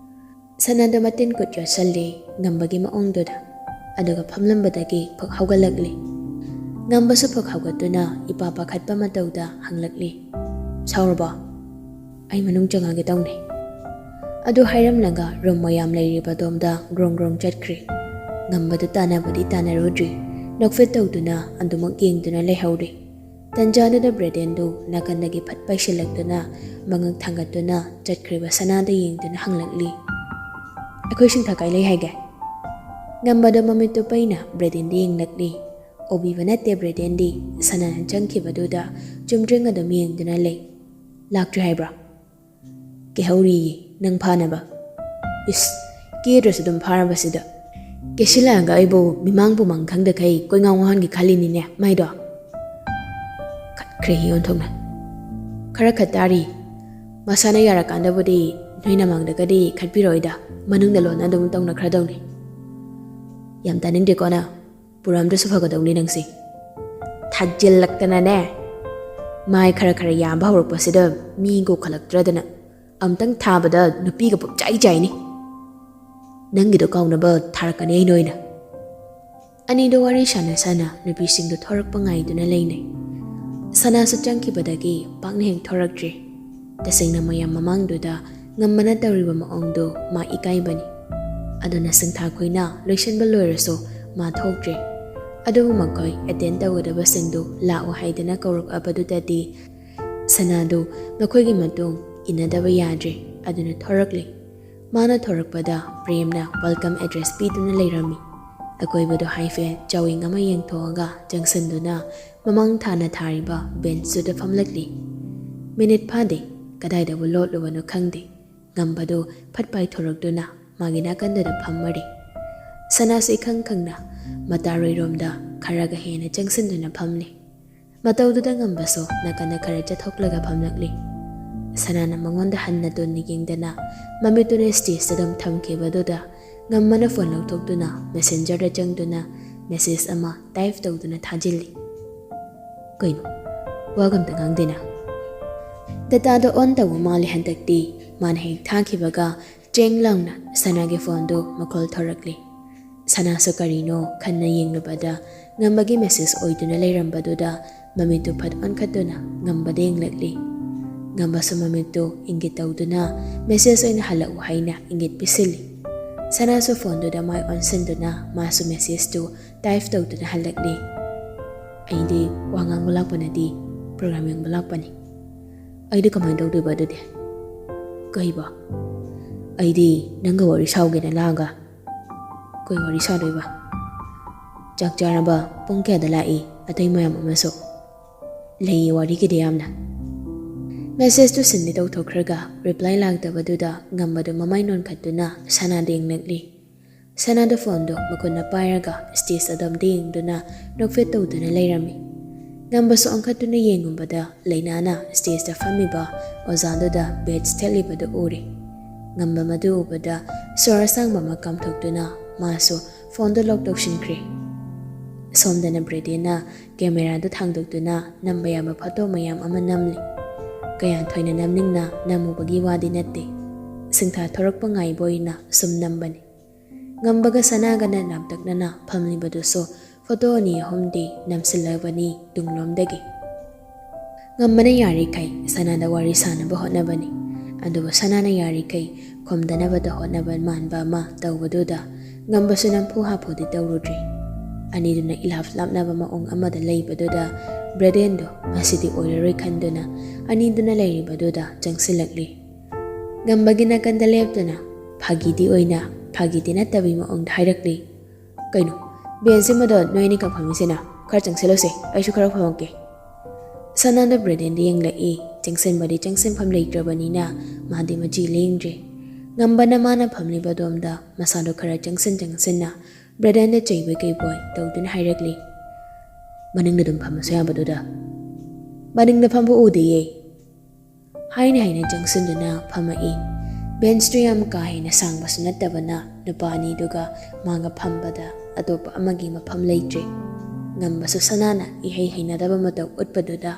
ꯁꯅꯥꯗꯣ ꯃꯇꯤꯟ ꯀꯨꯠ ꯌꯣꯠꯁꯜꯂꯤ ꯉꯝꯕꯒꯤ ꯃꯑꯣꯡꯗꯨꯗ꯫ ꯑꯗꯨꯒ ꯐꯝꯂꯝꯕꯗꯒꯤ ꯐꯛ ꯍꯧꯒꯠꯂꯛꯂꯤ꯫ ꯉꯝꯕꯁꯨ ꯐꯛ ꯍꯧꯒꯠꯇꯨꯅ ꯏꯄꯥ ꯄꯥꯈꯠꯄ ꯃꯇꯧꯗ ꯍꯪꯂꯛꯂꯤ, "ꯁꯥꯎꯔꯕꯣ?" "ꯑꯩ ꯃꯅꯨꯡ ꯆꯪꯉꯒꯦ ꯇꯧꯅꯤ꯫" ꯑꯗꯨ ꯍꯥꯏꯔꯝꯂꯒ ꯔꯨꯝ ꯃꯌꯥꯝ ꯂꯩꯔꯤꯕ ꯑꯗꯣꯝꯗ ꯒ꯭ꯔꯣꯡ ꯒ꯭ꯔꯣꯡ ꯆꯠꯈ꯭ꯔꯦ꯫ ꯉꯝꯕꯗꯨ ꯇꯥꯟꯅꯕꯗꯤ ꯇꯥꯟꯅꯔꯨꯗ꯭ꯔꯤ꯫ ꯅꯣꯛꯐꯦꯠ ꯇꯧꯗꯨꯅ ꯑꯗꯨꯃꯛ ꯌꯦꯡꯗꯨꯅ ꯂꯩꯍꯧꯔꯦ꯫ ꯇꯟꯖꯥꯗꯨꯗ ꯕ꯭ꯔꯦꯗꯦꯟꯗꯨ ꯅꯥꯀꯟꯗꯒꯤ ꯐꯠ ꯄꯥꯏꯁꯤꯜꯂꯛꯇꯨꯅ ꯃꯉꯛ ꯊꯥꯡꯒꯠꯇꯨꯅ ꯆꯠꯈ꯭ꯔꯤꯕ ꯁꯅꯥꯗ ꯌꯦꯡꯗꯨꯅ ꯍꯪꯂꯛꯂꯤ, "ꯑꯩꯈꯣꯏ ꯁꯤꯡꯊꯥ ꯀꯥꯏ ꯂꯩ ꯍꯥꯏꯒꯦ?" ꯉꯝꯕꯗꯣ ꯃꯃꯤꯠꯇꯨ ꯄꯩꯅ ꯕ꯭ꯔꯦꯗꯦꯟꯗ ꯌꯦꯡꯂꯛꯂꯤ꯫ ꯎꯕꯤꯕ ꯅꯠꯇꯦ ꯕ꯭ꯔꯦꯗꯦꯟꯗꯤ ꯁꯅꯥꯅ ꯆꯪꯈꯤꯕꯗꯨꯗ ꯆꯨꯝꯗ꯭ꯔꯤꯡ ꯑꯗꯨꯝ ꯌꯦꯡꯗꯨꯅ ꯂꯩ꯫ "ꯂꯥꯛꯇ꯭ꯔꯤ ꯍꯥꯏꯕ꯭ꯔꯥ?" "ꯀꯩꯍꯧꯔꯤꯌꯦ ꯅꯪ ꯐꯥꯅꯕ?" "ꯏꯁ, ꯀꯦꯗ꯭ꯔꯁꯨ ꯑꯗꯨꯝ ꯐꯥꯔꯕꯁꯤꯗ꯫ ꯀꯦꯁꯤꯜꯂꯛꯑꯒ ꯑꯩꯕꯨ ꯃꯤꯃꯥꯡ ꯄꯨꯃꯥꯡ ꯈꯪꯗꯈꯩ ꯀꯣꯏꯉꯥꯎ ꯉꯥꯎꯍꯟꯒꯦ ꯈꯜꯂꯤꯅꯤꯅꯦ ꯃꯥꯏꯗꯣ?" ꯈꯠꯈ꯭ꯔꯦ ꯍꯤ ꯑꯣꯟꯊꯣꯛꯅ꯫ "ꯈꯔ ꯈꯠ ꯇꯥꯔꯤ꯫ ꯃꯁꯥꯅ ꯌꯥꯔꯀꯥꯟꯗꯕꯨꯗꯤ ꯅꯣꯏ ꯅꯃꯥꯡꯗꯒꯗꯤ ꯈꯠꯄꯤꯔꯣꯏꯗ, ꯃꯅꯨꯡꯗ ꯂꯣꯟꯅ ꯑꯗꯨꯝ ꯇꯧꯅꯈ꯭ꯔꯗꯧꯅꯤ꯫" "ꯌꯥꯝ ꯇꯥꯅꯤꯡꯗꯦꯀꯣ ꯅꯪ꯫ ꯄꯨꯔꯝꯗ꯭ꯔꯁꯨ ꯐꯒꯗꯧꯅꯤ ꯅꯪꯁꯦ꯫ ꯊꯥꯖꯤꯜꯂꯛꯇꯅꯅꯦ꯫ ꯃꯥꯏ ꯈꯔ ꯈꯔ ꯌꯥꯝꯕ ꯍꯧꯔꯛꯄꯁꯤꯗ ꯃꯤ ꯀꯧꯈꯠꯂꯛꯇ꯭ꯔꯗꯅ ꯑꯝꯇꯪ ꯊꯥꯕꯗ ꯅꯨꯄꯤꯒ ꯄꯨꯡꯆꯥꯏ ꯆꯥꯏꯅꯤ꯫ ꯅꯪꯒꯤꯗꯣ ꯀꯥꯎꯅꯕ ꯊꯥꯔꯛꯀꯅꯤ ꯑꯩꯅ ꯑꯣꯏꯅ꯫" ꯑꯅꯤꯗꯣ ꯋꯥꯔꯤ ꯁꯥꯟꯅ ꯁꯥꯟꯅ ꯅꯨꯄꯤꯁꯤꯡꯗꯣ ꯊꯣꯔꯛꯄ ꯉꯥꯏꯗꯨꯅ ꯂꯩꯅꯩ꯫ ꯁꯅꯥꯁꯨ ꯆꯪꯈꯤꯕꯗꯒꯤ ꯄꯥꯛꯅ ꯍꯦꯛ ꯊꯣꯔꯛꯇ꯭ꯔꯤ꯫ ꯇꯁꯦꯡꯅ ꯃꯌꯥꯝ ꯃꯃꯥꯡꯗꯨꯗ ꯉꯝꯕꯅ ꯇꯧꯔꯤꯕ ꯃꯑꯣꯡꯗꯨ ꯃꯥ ꯏꯀꯥꯏꯕꯅꯤ꯫ ꯑꯗꯨꯅ ꯁꯤꯡꯊꯥ ꯈꯣꯏꯅ ꯂꯣꯏꯁꯤꯟꯕ ꯂꯣꯏꯔꯁꯨ ꯃꯥ ꯊꯣꯛꯇ꯭ꯔꯤ꯫ ꯑꯗꯨꯕꯨ ꯃꯈꯣꯏ ꯑꯦꯇꯦꯟ ꯇꯧꯒꯗꯕꯁꯤꯡꯗꯨ ꯂꯥꯛꯎ ꯍꯥꯏꯗꯅ ꯀꯧꯔꯛꯑꯕꯗꯨꯗꯗꯤ ꯁꯅꯥꯗꯨ ꯃꯈꯣꯏꯒꯤ ꯃꯇꯨꯡ ꯏꯟꯅꯗꯕ ꯌꯥꯗ꯭ꯔꯦ꯫ ꯑꯗꯨꯅ ꯊꯣꯔꯛꯂꯤ꯫ ꯃꯥꯅ ꯊꯣꯔꯛꯄꯗ ꯄ꯭ꯔꯦꯝꯅ ꯋꯦꯜꯀꯝ ꯑꯦꯗ꯭ꯔꯦꯁ ꯄꯤꯗꯨꯅ ꯂꯩꯔꯝꯃꯤ꯫ ꯑꯀꯣꯏꯕꯗꯨ ꯍꯥꯏꯐꯦꯠ ꯆꯥꯎꯌꯦꯡ ꯑꯃ ꯌꯦꯡꯊꯣꯛꯑꯒ ꯆꯪꯁꯤꯟꯗꯨꯅ ꯃꯃꯥꯡ ꯊꯥꯅ ꯊꯥꯔꯤꯕ ꯕꯦꯟꯆꯇꯨꯗ ꯐꯝꯂꯛꯂꯤ꯫ ꯃꯤꯅꯤꯠ ꯐꯥꯗꯦ, ꯀꯗꯥꯏꯗꯕꯨ ꯂꯣꯠꯂꯨꯕꯅꯣ ꯈꯪꯗꯦ꯫ ꯉꯝꯕꯗꯨ ꯐꯠ ꯄꯥꯏꯊꯣꯔꯛꯇꯨꯅ ꯃꯥꯒꯤ ꯅꯥꯀꯟꯗꯨꯗ ꯐꯝꯃꯔꯤ꯫ ꯁꯅꯥꯁꯨ ꯏꯈꯪ ꯈꯪꯅ ꯃꯇꯥꯔꯣꯏꯔꯣꯝꯗ ꯈꯔꯒ ꯍꯦꯟꯅ ꯆꯪꯁꯤꯟꯗꯨꯅ ꯐꯝꯂꯤ꯫ ꯃꯇꯧꯗꯨꯗ ꯉꯝꯕꯁꯨ ꯅꯥꯀꯟꯗ ꯈꯔ ꯆꯠꯊꯣꯛꯂꯒ ꯐꯝꯂꯛꯂꯤ꯫ ꯁꯅꯥꯅ ꯃꯉꯣꯟꯗ ꯍꯟꯅ ꯇꯨꯟꯅ ꯌꯦꯡꯗꯅ ꯃꯃꯤꯠꯇꯨꯅ ꯁ꯭ꯇꯦꯖꯇ ꯑꯗꯨꯝ ꯊꯝꯈꯤꯕꯗꯨꯗ ꯉꯝꯕꯅ ꯐꯣꯟ ꯂꯧꯊꯣꯛꯇꯨꯅ ꯃꯦꯁꯦꯟꯖꯔꯗ ꯆꯪꯗꯨꯅ ꯃꯦꯁꯦꯖ ꯑꯃ ꯇꯥꯏꯞ ꯇꯧꯗꯨꯅ ꯊꯥꯖꯤꯜꯂꯤ꯫ ꯀꯩꯅꯣ? ꯋꯥꯒ ꯑꯝꯇ ꯉꯥꯡꯗꯦꯅ꯫ ꯗꯇꯥꯗꯣ ꯑꯣꯟ ꯇꯧꯕ ꯃꯥꯜꯂꯦ ꯍꯟꯗꯛꯇꯤ꯫ ꯃꯥꯅ ꯍꯦꯛ ꯊꯥꯈꯤꯕꯒ ꯆꯦꯡ ꯂꯥꯎꯅ ꯁꯅꯥꯒꯤ ꯐꯣꯟꯗꯨ ꯃꯈꯣꯜ ꯊꯣꯔꯛꯂꯤ꯫ ꯁꯅꯥꯁꯨ ꯀꯔꯤꯅꯣ ꯈꯟꯅ ꯌꯦꯡꯂꯨꯕꯗ ꯉꯝꯕꯒꯤ ꯃꯦꯁꯦꯖ ꯑꯣꯏꯗꯨꯅ ꯂꯩꯔꯝꯕꯗꯨꯗ ꯃꯃꯤꯠꯇꯨ ꯐꯠ ꯑꯣꯟꯈꯠꯇꯨꯅ ꯉꯝꯕꯗ ꯌꯦꯡꯂꯛꯂꯤ꯫ ꯉꯝꯕꯁꯨ ꯃꯃꯤꯠꯇꯨ ꯏꯪꯒꯤꯠ ꯇꯧꯗꯨꯅ message ꯑꯣꯏꯅ ꯍꯜꯂꯛꯎ ꯍꯥꯏꯅ ꯏꯪꯒꯤꯠ ꯄꯤꯁꯤꯜꯂꯤ꯫ ꯁꯅꯥꯁꯨ phoneꯗꯨꯗ ꯃꯥꯏ ꯑꯣꯟꯁꯤꯟꯗꯨꯅ ꯃꯥꯁꯨ messageꯇꯨ type ꯇꯧꯗꯨꯅ ꯍꯜꯂꯛꯂꯤ꯫ "ꯑꯩꯗꯤ ꯋꯥ ꯉꯥꯡꯕ ꯂꯥꯛꯄ ꯅꯠꯇꯦ, program ꯌꯦꯡꯕ ꯂꯥꯛꯄꯅꯤ꯫ ꯑꯩꯗꯤ ꯀꯃꯥꯏꯅ ꯇꯧꯗꯣꯏꯕ ꯑꯗꯨꯗꯤ?" "ꯀꯩꯕꯣ?" "ꯑꯩꯗꯤ ꯅꯪꯒ ꯋꯥꯔꯤ ꯁꯥꯎꯒꯦꯅ ꯂꯥꯛꯑꯒ꯫ ꯀꯩ ꯋꯥꯔꯤ ꯁꯥꯗꯣꯏꯕ? ꯆꯥꯛ ꯆꯥꯔꯕ? ꯄꯨꯡ ꯀꯌꯥꯗ ꯂꯥꯛꯏ? ꯑꯇꯩ ꯃꯌꯥꯝ ꯑꯃꯁꯨ?" "ꯂꯩꯌꯦ ꯋꯥꯔꯤꯒꯤꯗꯤ ꯌꯥꯝꯅ꯫" Messageꯇꯨ sendꯗꯤ ꯇꯧꯊꯣꯛꯈ꯭ꯔꯒ reply ꯂꯥꯛꯇꯕꯗꯨꯗ ꯉꯝꯕꯗꯨ ꯃꯃꯥꯏ ꯅꯣꯟꯈꯠꯇꯨꯅ ꯁꯅꯥꯗ ꯌꯦꯡꯂꯛꯂꯤ꯫ ꯁꯅꯥꯗꯨ phoneꯗꯨ ꯃꯈꯨꯠꯅ ꯄꯥꯏꯔꯒ stage ꯑꯗꯣꯝꯗ ꯌꯦꯡꯗꯨꯅ ꯅꯣꯛꯐꯦꯠ ꯇꯧꯗꯨꯅ ꯂꯩꯔꯝꯃꯤ꯫ ꯉꯝꯕꯁꯨ ꯑꯣꯟꯈꯠꯇꯨꯅ ꯌꯦꯡꯉꯨꯕꯗ ꯂꯩꯅꯥꯅ stage ꯐꯝꯃꯤꯕ ꯑꯣꯖꯥꯗꯨꯗ badge ꯊꯦꯠꯂꯤꯕꯗꯨ ꯎꯔꯦ꯫ ꯉꯝꯕ ꯃꯗꯨ ꯎꯕꯗ ꯁꯣꯔ ꯑꯁꯥꯡꯕ ꯑꯃ ꯀꯥꯝꯊꯣꯛꯇꯨꯅ ꯃꯥꯁꯨ phoneꯗꯨ lock ꯇꯧꯁꯤꯟꯈ꯭ꯔꯦ꯫ ꯁꯣꯝꯗꯅ ꯕ꯭ꯔꯦꯗꯦꯟꯅ cameraꯗꯨ ꯊꯥꯡꯗꯣꯛꯇꯨꯅ ꯅꯝꯕ ꯌꯥꯕ photo ꯃꯌꯥꯝ ꯑꯃ ꯅꯝꯂꯤ꯫ ꯀꯌꯥ ꯊꯣꯏꯅ ꯅꯝꯅꯤꯡꯅ ꯅꯝꯃꯨꯕꯒꯤ ꯋꯥꯗꯤ ꯅꯠꯇꯦ꯫ ꯁꯤꯡꯊꯥ ꯊꯣꯔꯛꯄ ꯉꯥꯏꯕ ꯑꯣꯏꯅ ꯁꯨꯝ ꯅꯝꯕꯅꯤ꯫ ꯉꯝꯕꯒ ꯁꯅꯥꯒꯅ ꯂꯥꯞꯇꯛꯅꯅ ꯐꯝꯂꯤꯕꯗꯨꯁꯨ photo ꯑꯅꯤ ꯑꯍꯨꯝꯗꯤ ꯅꯝꯁꯤꯜꯂꯕꯅꯤ ꯇꯨꯡꯂꯣꯝꯗꯒꯤ꯫ ꯉꯝꯕꯅ ꯌꯥꯔꯤꯈꯩ ꯁꯅꯥꯗ ꯋꯥꯔꯤ ꯁꯥꯅꯕ ꯍꯣꯠꯅꯕꯅꯤ, ꯑꯗꯨꯕꯨ ꯁꯅꯥꯅ ꯌꯥꯔꯤꯈꯩ ꯈꯨꯝꯗꯅꯕꯗ ꯍꯣꯠꯅꯕ ꯃꯥꯟꯕ ꯑꯃ ꯇꯧꯕꯗꯨꯗ ꯉꯝꯕꯁꯨ ꯅꯝꯐꯨ ꯍꯥꯐꯨꯗꯤ ꯇꯧꯔꯨꯗ꯭ꯔꯤ꯫ ꯑꯅꯤꯗꯨꯅ ꯏꯂꯥꯞ ꯂꯥꯞꯅꯕ ꯃꯑꯣꯡ ꯑꯃꯗ ꯂꯩꯕꯗꯨꯗ ꯕ꯭ꯔꯦꯗꯦꯟꯗꯣ ꯃꯁꯤꯗꯤ ꯑꯣꯏꯔꯔꯣꯏ ꯈꯟꯗꯨꯅ ꯑꯅꯤꯗꯨꯅ ꯂꯩꯔꯤꯕꯗꯨꯗ ꯆꯪꯁꯤꯜꯂꯛꯂꯤ꯫ ꯉꯝꯕꯒꯤ ꯅꯥꯀꯟꯗ ꯂꯦꯞꯇꯨꯅ ꯐꯥꯒꯤꯗꯤ ꯑꯣꯏꯅ ꯐꯥꯒꯤꯗꯤ ꯅꯠꯇꯕꯤ ꯃꯑꯣꯡꯗ ꯍꯥꯏꯔꯛꯂꯤ, "ꯀꯩꯅꯣ, bench ꯑꯃꯗ ꯅꯣꯏ ꯑꯅꯤꯈꯛ ꯐꯝꯃꯤꯁꯤꯅ? ꯈꯔ ꯆꯪꯁꯤꯜꯂꯨꯁꯦ, ꯑꯩꯁꯨ ꯈꯔ ꯐꯝꯃꯛꯀꯦ꯫" ꯁꯅꯥꯗ ꯕ꯭ꯔꯦꯗꯦꯟꯗ ꯌꯦꯡꯂꯛꯏ꯫ ꯆꯪꯁꯤꯟꯕꯗꯤ ꯆꯪꯁꯤꯟꯐꯝ ꯂꯩꯇ꯭ꯔꯕꯅꯤꯅ ꯃꯥꯗꯤ ꯃꯆꯤ ꯂꯦꯡꯗ꯭ꯔꯦ꯫ ꯉꯝꯕꯅ ꯃꯥꯅ ꯐꯝꯂꯤꯕ ꯑꯗꯣꯝꯗ ꯃꯁꯥꯗꯣ ꯈꯔ ꯆꯪꯁꯤꯟ ꯆꯪꯁꯤꯟꯅ ꯕ꯭ꯔꯦꯗꯦꯟꯗ ꯆꯩꯕꯣꯏ ꯀꯩꯕꯣꯏ ꯇꯧꯗꯨꯅ ꯍꯥꯏꯔꯛꯂꯤ, "ꯃꯅꯤꯡꯗ ꯑꯗꯨꯝ ꯐꯝꯃꯁꯨ ꯌꯥꯕꯗꯨꯗ꯫" "ꯃꯅꯤꯡꯗ ꯐꯝꯕ ꯎꯗꯦꯌꯦ꯫" ꯍꯥꯏꯅ ꯍꯥꯏꯅ ꯆꯪꯁꯤꯟꯗꯨꯅ ꯐꯝꯃꯛꯏ꯫ Benchꯇꯨ ꯌꯥꯝ ꯀꯥ ꯍꯦꯟꯅ ꯁꯥꯡꯕꯁꯨ ꯅꯠꯇꯕꯅ ꯅꯨꯄꯥ ꯑꯅꯤꯗꯨꯒ ꯃꯥꯒ ꯐꯝꯕꯗ ꯑꯇꯣꯞꯄ ꯑꯃꯒꯤ ꯃꯐꯝ ꯂꯩꯇ꯭ꯔꯦ꯫ ꯉꯝꯕꯁꯨ ꯁꯅꯥꯅ ꯏꯍꯩ ꯍꯩꯅꯗꯕ ꯃꯇꯧ ꯎꯠꯄꯗꯨꯗ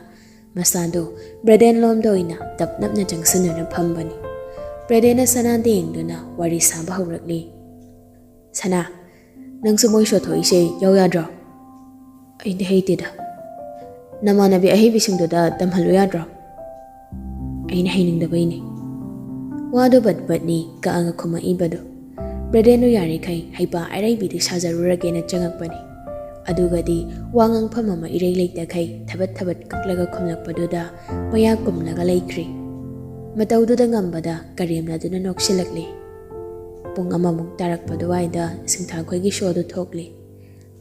ꯃꯁꯥꯗꯨ ꯕ꯭ꯔꯦꯗꯦꯟ ꯂꯣꯝꯗ ꯑꯣꯏꯅ ꯇꯞ ꯅꯞꯅ ꯆꯪꯁꯤꯟꯗꯨꯅ ꯐꯝꯕꯅꯤ꯫ ꯕ꯭ꯔꯦꯗꯦꯟꯅ ꯁꯅꯥꯗ ꯌꯦꯡꯗꯨꯅ ꯋꯥꯔꯤ ꯁꯥꯕ ꯍꯧꯔꯛꯂꯤ꯫ "ꯁꯅꯥ, ꯅꯪꯁꯨ ꯃꯣꯏ show ꯊꯣꯛꯏꯁꯦ ꯌꯥꯎ ꯌꯥꯗ꯭ꯔꯣ?" "ꯑꯩꯗꯤ ꯍꯩꯇꯦꯗ꯫" "ꯅꯃꯥꯟꯅꯕꯤ ꯑꯍꯩꯕꯤꯁꯤꯡꯗꯨꯗ ꯇꯝꯍꯜꯂꯨ ꯌꯥꯗ꯭ꯔꯣ?" ꯑꯩꯅ ꯍꯩꯅꯤꯡꯗꯕꯩꯅꯦ꯫ ꯋꯥꯗꯣ ꯕꯠ ꯕꯠꯅꯤ ꯀꯛꯑꯒ ꯈꯨꯝꯃꯛꯏꯕꯗꯣ꯫ ꯕ꯭ꯔꯦꯗꯦꯟꯗꯣ ꯌꯥꯔꯤꯈꯩ ꯍꯩꯄꯥ ꯑꯔꯩꯕꯤꯗꯤ ꯁꯥꯖꯔꯨꯔꯒꯦꯅ ꯆꯪꯉꯛꯄꯅꯤ꯫ ꯑꯗꯨꯒꯗꯤ ꯋꯥ ꯉꯥꯡꯐꯝ ꯑꯃ ꯏꯔꯩ ꯂꯩꯇꯈꯩ ꯊꯕꯠ ꯊꯕꯠ ꯀꯛꯂꯒ ꯈꯨꯝꯂꯛꯄꯗꯨꯗ ꯃꯌꯥ ꯀꯨꯝꯂꯒ ꯂꯩꯈ꯭ꯔꯤ꯫ ꯃꯇꯧꯗꯨꯗ ꯉꯝꯕꯗ ꯀꯔꯦꯝꯅꯗꯨꯅ ꯅꯣꯛꯁꯤꯜꯂꯛꯂꯤ꯫ ꯄꯨꯡ ꯑꯃꯃꯨꯛ ꯇꯥꯔꯛꯄ ꯑꯗꯨꯋꯥꯏꯗ ꯁꯤꯡꯊꯥꯈꯣꯏꯒꯤ ꯁꯣꯗꯨ ꯊꯣꯛꯂꯤ꯫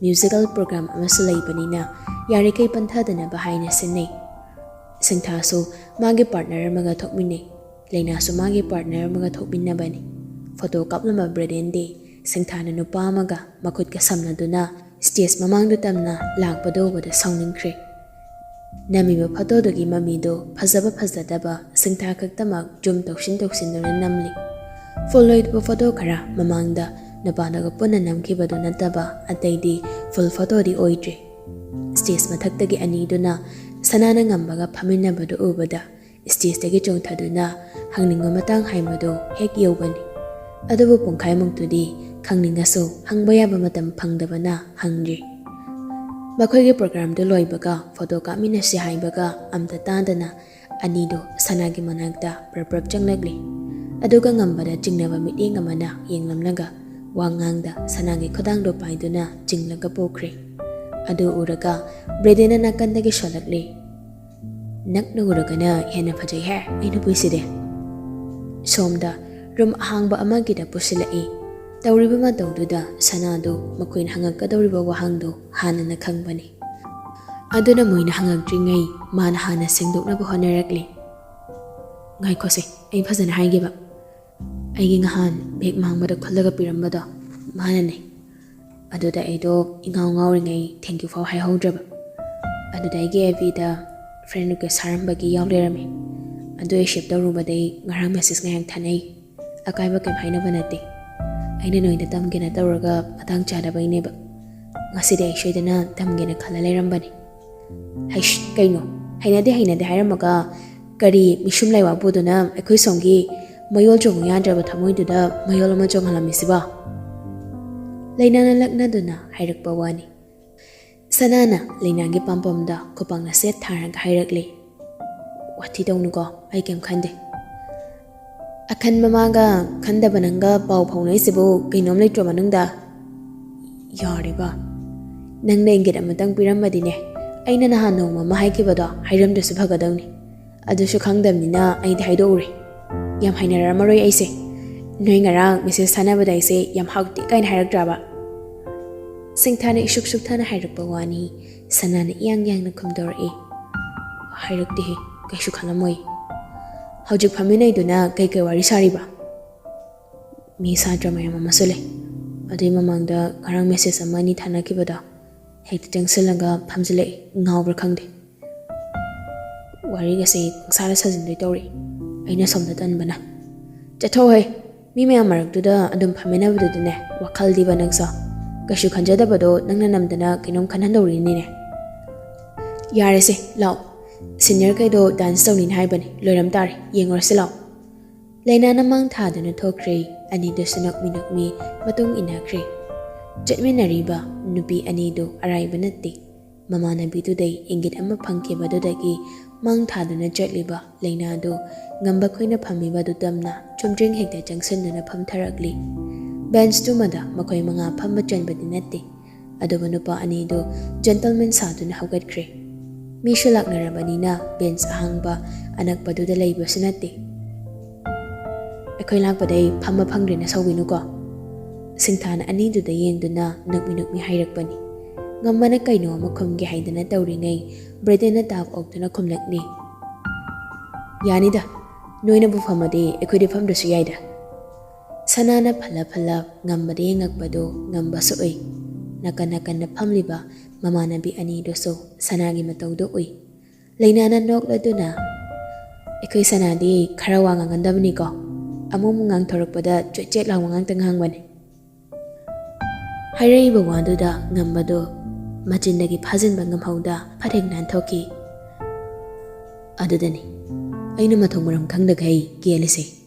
ꯃ꯭ꯌꯨꯖꯤꯀꯦꯜ ꯄ꯭ꯔꯣꯒ꯭ꯔꯥꯝ ꯑꯃꯁꯨ ꯂꯩꯕꯅꯤꯅ ꯌꯥꯔꯤꯈꯩ ꯄꯟꯊꯗꯅꯕ ꯍꯥꯏꯅ ꯁꯤꯟꯅꯩ꯫ ꯁꯤꯡꯊꯥꯁꯨ ꯃꯥꯒꯤ ꯄꯥꯔꯠꯅꯔ ꯑꯃꯒ ꯊꯣꯛꯃꯤꯟꯅꯩ꯫ ꯂꯩꯅꯥꯁꯨ ꯃꯥꯒꯤ ꯄꯥꯔꯠꯅꯔ ꯑꯃꯒ ꯊꯣꯛꯃꯤꯟꯅꯕꯅꯤ꯫ ꯐꯣꯇꯣ ꯀꯥꯞꯂꯝꯕ ꯕ꯭ꯔꯦꯗꯦꯟꯗꯤ ꯁꯤꯡꯊꯥꯅ ꯅꯨꯄꯥ ꯑꯃꯒ ꯃꯈꯨꯠꯀ ꯁꯝꯅꯗꯨꯅ ꯁ꯭ꯇꯦꯖ ꯃꯃꯥꯡꯗꯨ ꯇꯝꯅ ꯂꯥꯛꯄꯗꯨ ꯎꯕꯗ ꯁꯥꯎꯅꯤꯡꯈ꯭ꯔꯦ꯫ ꯅꯝꯃꯤꯕ ꯐꯣꯇꯣꯗꯨꯒꯤ ꯃꯃꯤꯗꯨ ꯐꯖꯕ ꯐꯖꯗꯕ ꯁꯤꯡꯊꯥ ꯈꯛꯇꯃꯛ ꯖꯨꯝ ꯇꯧꯁꯤꯟ ꯇꯧꯁꯤꯟꯗꯨꯅ ꯅꯝꯂꯤ꯫ ꯐꯨꯜ ꯑꯣꯏꯗꯕ ꯐꯣꯇꯣ ꯈꯔ ꯃꯃꯥꯡꯗ ꯅꯨꯄꯥꯗꯨꯒ ꯄꯨꯟꯅ ꯅꯝꯈꯤꯕꯗꯨ ꯅꯠꯇꯕ ꯑꯇꯩꯗꯤ ꯐꯨꯜ ꯐꯣꯇꯣꯗꯤ ꯑꯣꯏꯗ꯭ꯔꯤ꯫ ꯁ꯭ꯇꯦꯖ ꯃꯊꯛꯇꯒꯤ ꯑꯅꯤꯗꯨꯅ ꯁꯅꯥꯅ ꯉꯝꯕꯒ ꯐꯝꯃꯤꯟꯅꯕꯗꯨ ꯎꯕꯗ ꯁ꯭ꯇꯦꯖꯇꯒꯤ ꯆꯣꯡꯊꯗꯨꯅ ꯍꯪꯅꯤꯡꯕ ꯃꯇꯥꯡ ꯍꯥꯏꯕꯗꯨ ꯍꯦꯛ ꯌꯧꯕꯅꯤ꯫ ꯑꯗꯨꯕꯨ ꯄꯨꯡꯈꯥꯏꯃꯨꯛꯇꯨꯗꯤ ꯈꯪꯅꯤꯡꯉꯁꯨ ꯍꯪꯕ ꯌꯥꯕ ꯃꯇꯝ ꯐꯪꯗꯕꯅ ꯍꯪꯗ꯭ꯔꯤ꯫ ꯃꯈꯣꯏꯒꯤ ꯄ꯭ꯔꯣꯒ꯭ꯔꯥꯝꯗꯨ ꯂꯣꯏꯕꯒ ꯐꯣꯇꯣ ꯀꯥꯞꯃꯤꯟꯅꯁꯤ ꯍꯥꯏꯕꯒ ꯑꯝꯇ ꯇꯥꯗꯅ ꯑꯅꯤꯗꯨ ꯁꯅꯥꯒꯤ ꯃꯅꯥꯛꯇ ꯄ꯭ꯔꯞ ꯄ꯭ꯔꯞ ꯆꯪꯂꯛꯂꯤ꯫ ꯑꯗꯨꯒ ꯉꯝꯕꯗ ꯆꯤꯡꯅꯕ ꯃꯤꯠꯌꯦꯡ ꯑꯃꯅ ꯌꯦꯡꯂꯝꯂꯒ ꯋꯥ ꯉꯥꯡꯗ ꯁꯅꯥꯒꯤ ꯈꯨꯗꯥꯡꯗꯨ ꯄꯥꯏꯗꯨꯅ ꯆꯤꯡꯂꯒ ꯄꯨꯈ꯭ꯔꯦ꯫ ꯑꯗꯨ ꯎꯔꯒ ꯕ꯭ꯔꯦꯗꯦꯟꯅ ꯅꯥꯀꯟꯗꯒꯤ ꯁꯣꯜꯂꯛꯂꯤ꯫ "ꯅꯛꯅ ꯎꯔꯒꯅ ꯍꯦꯟꯅ ꯐꯖꯩꯍꯦ, ꯑꯩ ꯅꯨꯄꯤꯁꯤꯗꯤ꯫" ꯁꯣꯝꯗ ꯔꯨꯝ ꯑꯍꯥꯡꯕ ꯑꯃꯒꯤꯗ ꯄꯨꯁꯤꯜꯂꯛꯏ꯫ ꯇꯧꯔꯤꯕ ꯃꯇꯧꯗꯨꯗ ꯁꯅꯥꯗꯨ ꯃꯈꯣꯏꯅ ꯍꯪꯉꯛꯀꯗꯧꯔꯤꯕ ꯋꯥꯍꯪꯗꯨ ꯍꯥꯟꯅꯅ ꯈꯪꯕꯅꯤ꯫ ꯑꯗꯨꯅ ꯃꯣꯏꯅ ꯍꯪꯉꯛꯇ꯭ꯔꯤꯉꯩ ꯃꯥꯅ ꯍꯥꯟꯅ ꯁꯦꯡꯗꯣꯛꯅꯕ ꯍꯣꯠꯅꯔꯛꯂꯤ꯫ "ꯉꯥꯏꯈꯣꯁꯦ, ꯑꯩ ꯐꯖꯅ ꯍꯥꯏꯒꯦꯕ꯫ ꯑꯩꯒꯤ ꯉꯍꯥꯟ ꯕꯦꯛ ꯃꯥꯡꯕꯗ ꯈꯨꯜꯂꯒ ꯄꯤꯔꯝꯕꯗꯣ ꯃꯥꯅꯅꯦ꯫ ꯑꯗꯨꯗ ꯑꯩꯗꯣ ꯏꯉꯥꯎ ꯉꯥꯎꯔꯤꯉꯩ thank you ꯐꯥꯎ ꯍꯥꯏꯍꯧꯗ꯭ꯔꯕ꯫ ꯑꯗꯨꯗ ꯑꯩꯒꯤ ꯑꯦꯐ ꯕꯤꯗ friend request ꯊꯥꯔꯝꯕꯒꯤ ꯌꯥꯎ ꯂꯩꯔꯝꯃꯦ꯫ ꯑꯗꯨ accept ꯇꯧꯔꯨꯕꯗꯩ ꯉꯔꯥꯡ message ꯉꯥꯏꯍꯥꯛ ꯊꯥꯅꯩ꯫ ꯑꯀꯥꯏꯕ ꯀꯩꯝ ꯍꯥꯏꯅꯕ ꯅꯠꯇꯦ꯫ ꯑꯩꯅ ꯅꯣꯏꯗ ꯇꯝꯒꯦꯅ ꯇꯧꯔꯒ ꯃꯇꯥꯡ ꯆꯥꯗꯕꯩꯅꯦꯕ꯫ ꯉꯁꯤꯗꯤ ꯑꯩ ꯁꯣꯏꯗꯅ ꯇꯝꯒꯦꯅ ꯈꯜꯂ ꯂꯩꯔꯝꯕꯅꯤ꯫" "ꯍꯩꯁ, ꯀꯩꯅꯣ? ꯍꯩꯅꯗꯦ ꯍꯩꯅꯗꯦ ꯍꯥꯏꯔꯝꯃꯒ ꯀꯔꯤ ꯃꯤꯁꯨꯝ ꯂꯩꯋꯥ ꯄꯨꯗꯨꯅ ꯑꯩꯈꯣꯏ ꯁꯣꯝꯒꯤ ꯃꯌꯣꯜ ꯆꯣꯡꯉꯨ ꯌꯥꯗ꯭ꯔꯕ ꯊꯃꯣꯏꯗꯨꯗ ꯃꯌꯣꯜ ꯑꯃ ꯆꯣꯡꯍꯜꯂꯝꯃꯤꯁꯤꯕꯣ?" ꯂꯩꯅꯥꯅ ꯂꯛꯅꯗꯨꯅ ꯍꯥꯏꯔꯛꯄ ꯋꯥꯅꯤ꯫ ꯁꯅꯥꯅ ꯂꯩꯅꯥꯒꯤ ꯄꯥꯝꯕꯣꯝꯗ ꯈꯨꯄꯥꯛꯅ ꯁꯦꯠ ꯊꯥꯔꯒ ꯍꯥꯏꯔꯛꯂꯤ꯫ ꯋꯥꯊꯤ ꯇꯧꯅꯨꯀꯣ, ꯑꯩ ꯀꯩꯝ ꯈꯟꯗꯦ꯫ ꯑꯈꯟꯕ ꯃꯥꯒ ꯈꯟꯗꯕ ꯅꯪꯒ ꯄꯥꯎ ꯐꯥꯎꯅꯩꯁꯤꯕꯨ ꯀꯩꯅꯣꯝ ꯂꯩꯇ꯭ꯔꯣ ꯃꯅꯨꯡꯗ? ꯌꯥꯔꯦꯕ, ꯅꯪꯅ ꯏꯪꯒꯤꯠ ꯑꯃꯇꯪ ꯄꯤꯔꯝꯃꯗꯤꯅꯦ, ꯑꯩꯅ ꯅꯍꯥꯟ ꯅꯣꯡꯃ ꯑꯃ ꯍꯥꯏꯈꯤꯕꯗꯣ ꯍꯥꯏꯔꯝꯗ꯭ꯔꯁꯨ ꯐꯒꯗꯧꯅꯤ꯫ ꯑꯗꯨꯁꯨ ꯈꯪꯗꯕꯅꯤꯅ ꯑꯩꯗꯤ ꯍꯥꯏꯗꯣꯛꯎꯔꯦ꯫ ꯌꯥꯝ ꯍꯩꯅꯔꯝꯃꯔꯣꯏ ꯑꯩꯁꯦ꯫ ꯅꯣꯏ ꯉꯔꯥꯡ ꯃꯦꯁꯦꯖ ꯊꯥꯅꯕꯗ ꯑꯩꯁꯦ ꯌꯥꯝ ꯍꯥꯎꯇꯦ ꯀꯥꯏꯅ ꯍꯥꯏꯔꯛꯇ꯭ꯔꯕ? ꯁꯤꯡꯊꯥꯅ ꯏꯁꯨꯛ ꯁꯨꯛꯊꯅ ꯍꯥꯏꯔꯛꯄ ꯋꯥꯅꯤ꯫ ꯁꯅꯥꯅ ꯏꯌꯥꯡ ꯌꯥꯡꯅ ꯈꯨꯝꯗꯣꯔꯛꯏ꯫ ꯍꯥꯏꯔꯛꯇꯦꯍꯦ, ꯀꯩꯁꯨ ꯈꯜꯂꯝꯃꯣꯏ꯫ ꯍꯧꯖꯤꯛ ꯐꯝꯃꯤꯟꯅꯩꯗꯨꯅ ꯀꯩꯀꯩ ꯋꯥꯔꯤ ꯁꯥꯔꯤꯕ? ꯃꯤ ꯁꯥꯇ꯭ꯔ ꯃꯌꯥꯝ ꯑꯃꯁꯨ ꯂꯩ꯫ ꯑꯗꯨꯏ ꯃꯃꯥꯡꯗ ꯉꯔꯥꯡ ꯃꯦꯁꯦꯖ ꯑꯃ ꯑꯅꯤ ꯊꯥꯅꯈꯤꯕꯗꯣ ꯍꯦꯛꯇ ꯆꯪꯁꯤꯜꯂꯒ ꯐꯝꯖꯤꯜꯂꯛꯏ, ꯉꯥꯎꯕ꯭ꯔꯥ ꯈꯪꯗꯦ꯫ ꯋꯥꯔꯤꯒꯁꯦ ꯄꯪꯁꯥꯗ ꯁꯥꯖꯤꯟꯗꯣꯏ ꯇꯧꯔꯛꯏ꯫ ꯑꯩꯅ ꯁꯣꯝꯗ ꯇꯟꯕꯅ꯫ ꯆꯠꯊꯣꯛꯍꯦ, ꯃꯤ ꯃꯌꯥꯝ ꯃꯔꯛꯇꯨꯗ ꯑꯗꯨꯝ ꯐꯝꯃꯤꯟꯅꯕꯗꯨꯗꯅꯦ ꯋꯥꯈꯜꯗꯤꯕ ꯅꯪꯁꯨ꯫ ꯀꯩꯁꯨ ꯈꯟꯖꯗꯕꯗꯣ ꯅꯪꯅ ꯅꯝꯗꯅ ꯀꯩꯅꯣꯝ ꯈꯟꯍꯟꯗꯧꯔꯤꯅꯤꯅꯦ꯫ ꯌꯥꯔꯦꯁꯦ, ꯂꯥꯛꯑꯣ꯫ ꯁꯤꯅꯤꯌꯔꯈꯩꯗꯣ ꯗꯥꯟꯁ ꯇꯧꯅꯤꯅ ꯍꯥꯏꯕꯅꯤ, ꯂꯣꯏꯔꯝ ꯇꯥꯔꯦ, ꯌꯦꯡꯉꯨꯔꯁꯤ ꯂꯥꯛꯑꯣ꯫ ꯂꯩꯅꯥꯅ ꯃꯥꯡ ꯊꯥꯗꯨꯅ ꯊꯣꯛꯈ꯭ꯔꯦ꯫ ꯑꯅꯤꯗꯨꯁꯨ ꯅꯣꯛꯃꯤ ꯅꯣꯛꯃꯤ ꯃꯇꯨꯡ ꯏꯟꯅꯈ꯭ꯔꯦ꯫ ꯆꯠꯃꯤꯟꯅꯔꯤꯕ ꯅꯨꯄꯤ ꯑꯅꯤꯗꯨ ꯑꯔꯥꯏꯕ ꯅꯠꯇꯦ꯫ ꯃꯃꯥꯟꯅꯕꯤꯗꯨꯗꯩ ꯏꯪꯒꯤꯠ ꯑꯃ ꯐꯪꯈꯤꯕꯗꯨꯗꯒꯤ ꯃꯥꯡ ꯊꯥꯗꯨꯅ ꯆꯠꯂꯤꯕ ꯂꯩꯅꯥꯗꯨ ꯉꯝꯕ ꯈꯣꯏꯅ ꯐꯝꯃꯤꯕꯗꯨꯗꯝꯅ ꯆꯨꯝꯗ꯭ꯔꯤꯡ ꯍꯦꯛꯇ ꯆꯪꯁꯤꯟꯗꯨꯅ ꯐꯝꯊꯔꯛꯂꯤ꯫ ꯕꯦꯟꯁꯇꯨꯃꯗ ꯃꯈꯣꯏ ꯃꯉꯥ ꯐꯝꯕ ꯆꯟꯕꯗꯤ ꯅꯠꯇꯦ꯫ ꯑꯗꯨꯕꯨ ꯅꯨꯄꯥ ꯑꯅꯤꯗꯨ ꯖꯦꯟꯇꯜꯃꯦꯟ ꯁꯥꯗꯨꯅ ꯍꯧꯒꯠꯈ꯭ꯔꯦ꯫ ꯃꯤꯁꯨ ꯂꯥꯛꯅꯔꯕꯅꯤꯅ ꯕꯦꯟꯁ ꯑꯍꯥꯡꯕ ꯑꯅꯛꯄꯗꯨꯗ ꯂꯩꯕꯁꯨ ꯅꯠꯇꯦ꯫ ꯑꯩꯈꯣꯏ ꯂꯥꯛꯄꯗꯩ ꯐꯝꯕ ꯐꯪꯗ꯭ꯔꯦꯅ ꯁꯥꯎꯕꯤꯅꯨꯀꯣ꯫ ꯁꯤꯡꯊꯥꯅ ꯑꯅꯤꯗꯨꯗ ꯌꯦꯡꯗꯨꯅ ꯅꯣꯛꯃꯤ ꯅꯣꯛꯃꯤ ꯍꯥꯏꯔꯛꯄꯅꯤ꯫ ꯉꯝꯕꯅ ꯀꯩꯅꯣ ꯑꯃ ꯈꯨꯝꯒꯦ ꯍꯥꯏꯗꯅ ꯇꯧꯔꯤꯉꯩ ꯕ꯭ꯔꯦꯗꯦꯟꯅ ꯇꯥꯞ ꯑꯣꯛꯇꯨꯅ ꯈꯨꯝꯂꯛꯂꯤ꯫ ꯌꯥꯅꯤꯗ, ꯅꯣꯏꯅꯕꯨ ꯐꯝꯃꯗꯤ ꯑꯩꯈꯣꯏꯗꯤ ꯐꯝꯗ꯭ꯔꯁꯨ ꯌꯥꯏꯗ꯫ ꯁꯅꯥꯅ ꯐꯜꯂꯞ ꯐꯜꯂꯞ ꯉꯝꯕꯗ ꯌꯦꯡꯉꯛꯄꯗꯨ ꯉꯝꯕꯁꯨ ꯎꯏ꯫ ꯅꯥꯀꯟ ꯅꯥꯀꯟꯗ ꯐꯝꯂꯤꯕ ꯃꯃꯥꯟꯅꯕꯤ ꯑꯅꯤꯗꯨꯁꯨ ꯁꯅꯥꯒꯤ ꯃꯇꯧꯗꯨ ꯎꯏ꯫ ꯂꯩꯅꯥꯅ ꯅꯣꯛꯂꯗꯨꯅ, "ꯑꯩꯈꯣꯏ ꯁꯅꯥꯗꯤ ꯈꯔ ꯋꯥ ꯉꯥꯡꯒꯟꯗꯕꯅꯤꯀꯣ꯫ ꯑꯃꯨꯛ ꯑꯃꯨꯛ ꯉꯥꯡꯊꯣꯔꯛꯄꯗ ꯆꯣꯏꯠ ꯆꯦꯠ ꯂꯥꯎꯕ ꯉꯥꯛꯇ ꯉꯥꯡꯕꯅꯤ꯫" ꯍꯥꯏꯔꯛꯏꯕ ꯋꯥꯗꯨꯗ ꯉꯝꯕꯗꯨ ꯃꯆꯤꯟꯗꯒꯤ ꯐꯥꯖꯤꯟꯕ ꯉꯝꯍꯧꯗ ꯐꯠ ꯍꯦꯛ ꯅꯥꯟꯊꯣꯛꯈꯤ꯫ ꯑꯗꯨꯗꯅꯤ ꯑꯩꯅ ꯃꯊꯣꯡ ꯃꯔꯝ ꯈꯪꯗꯈꯩ ꯀꯦꯜꯂꯤꯁꯦ꯫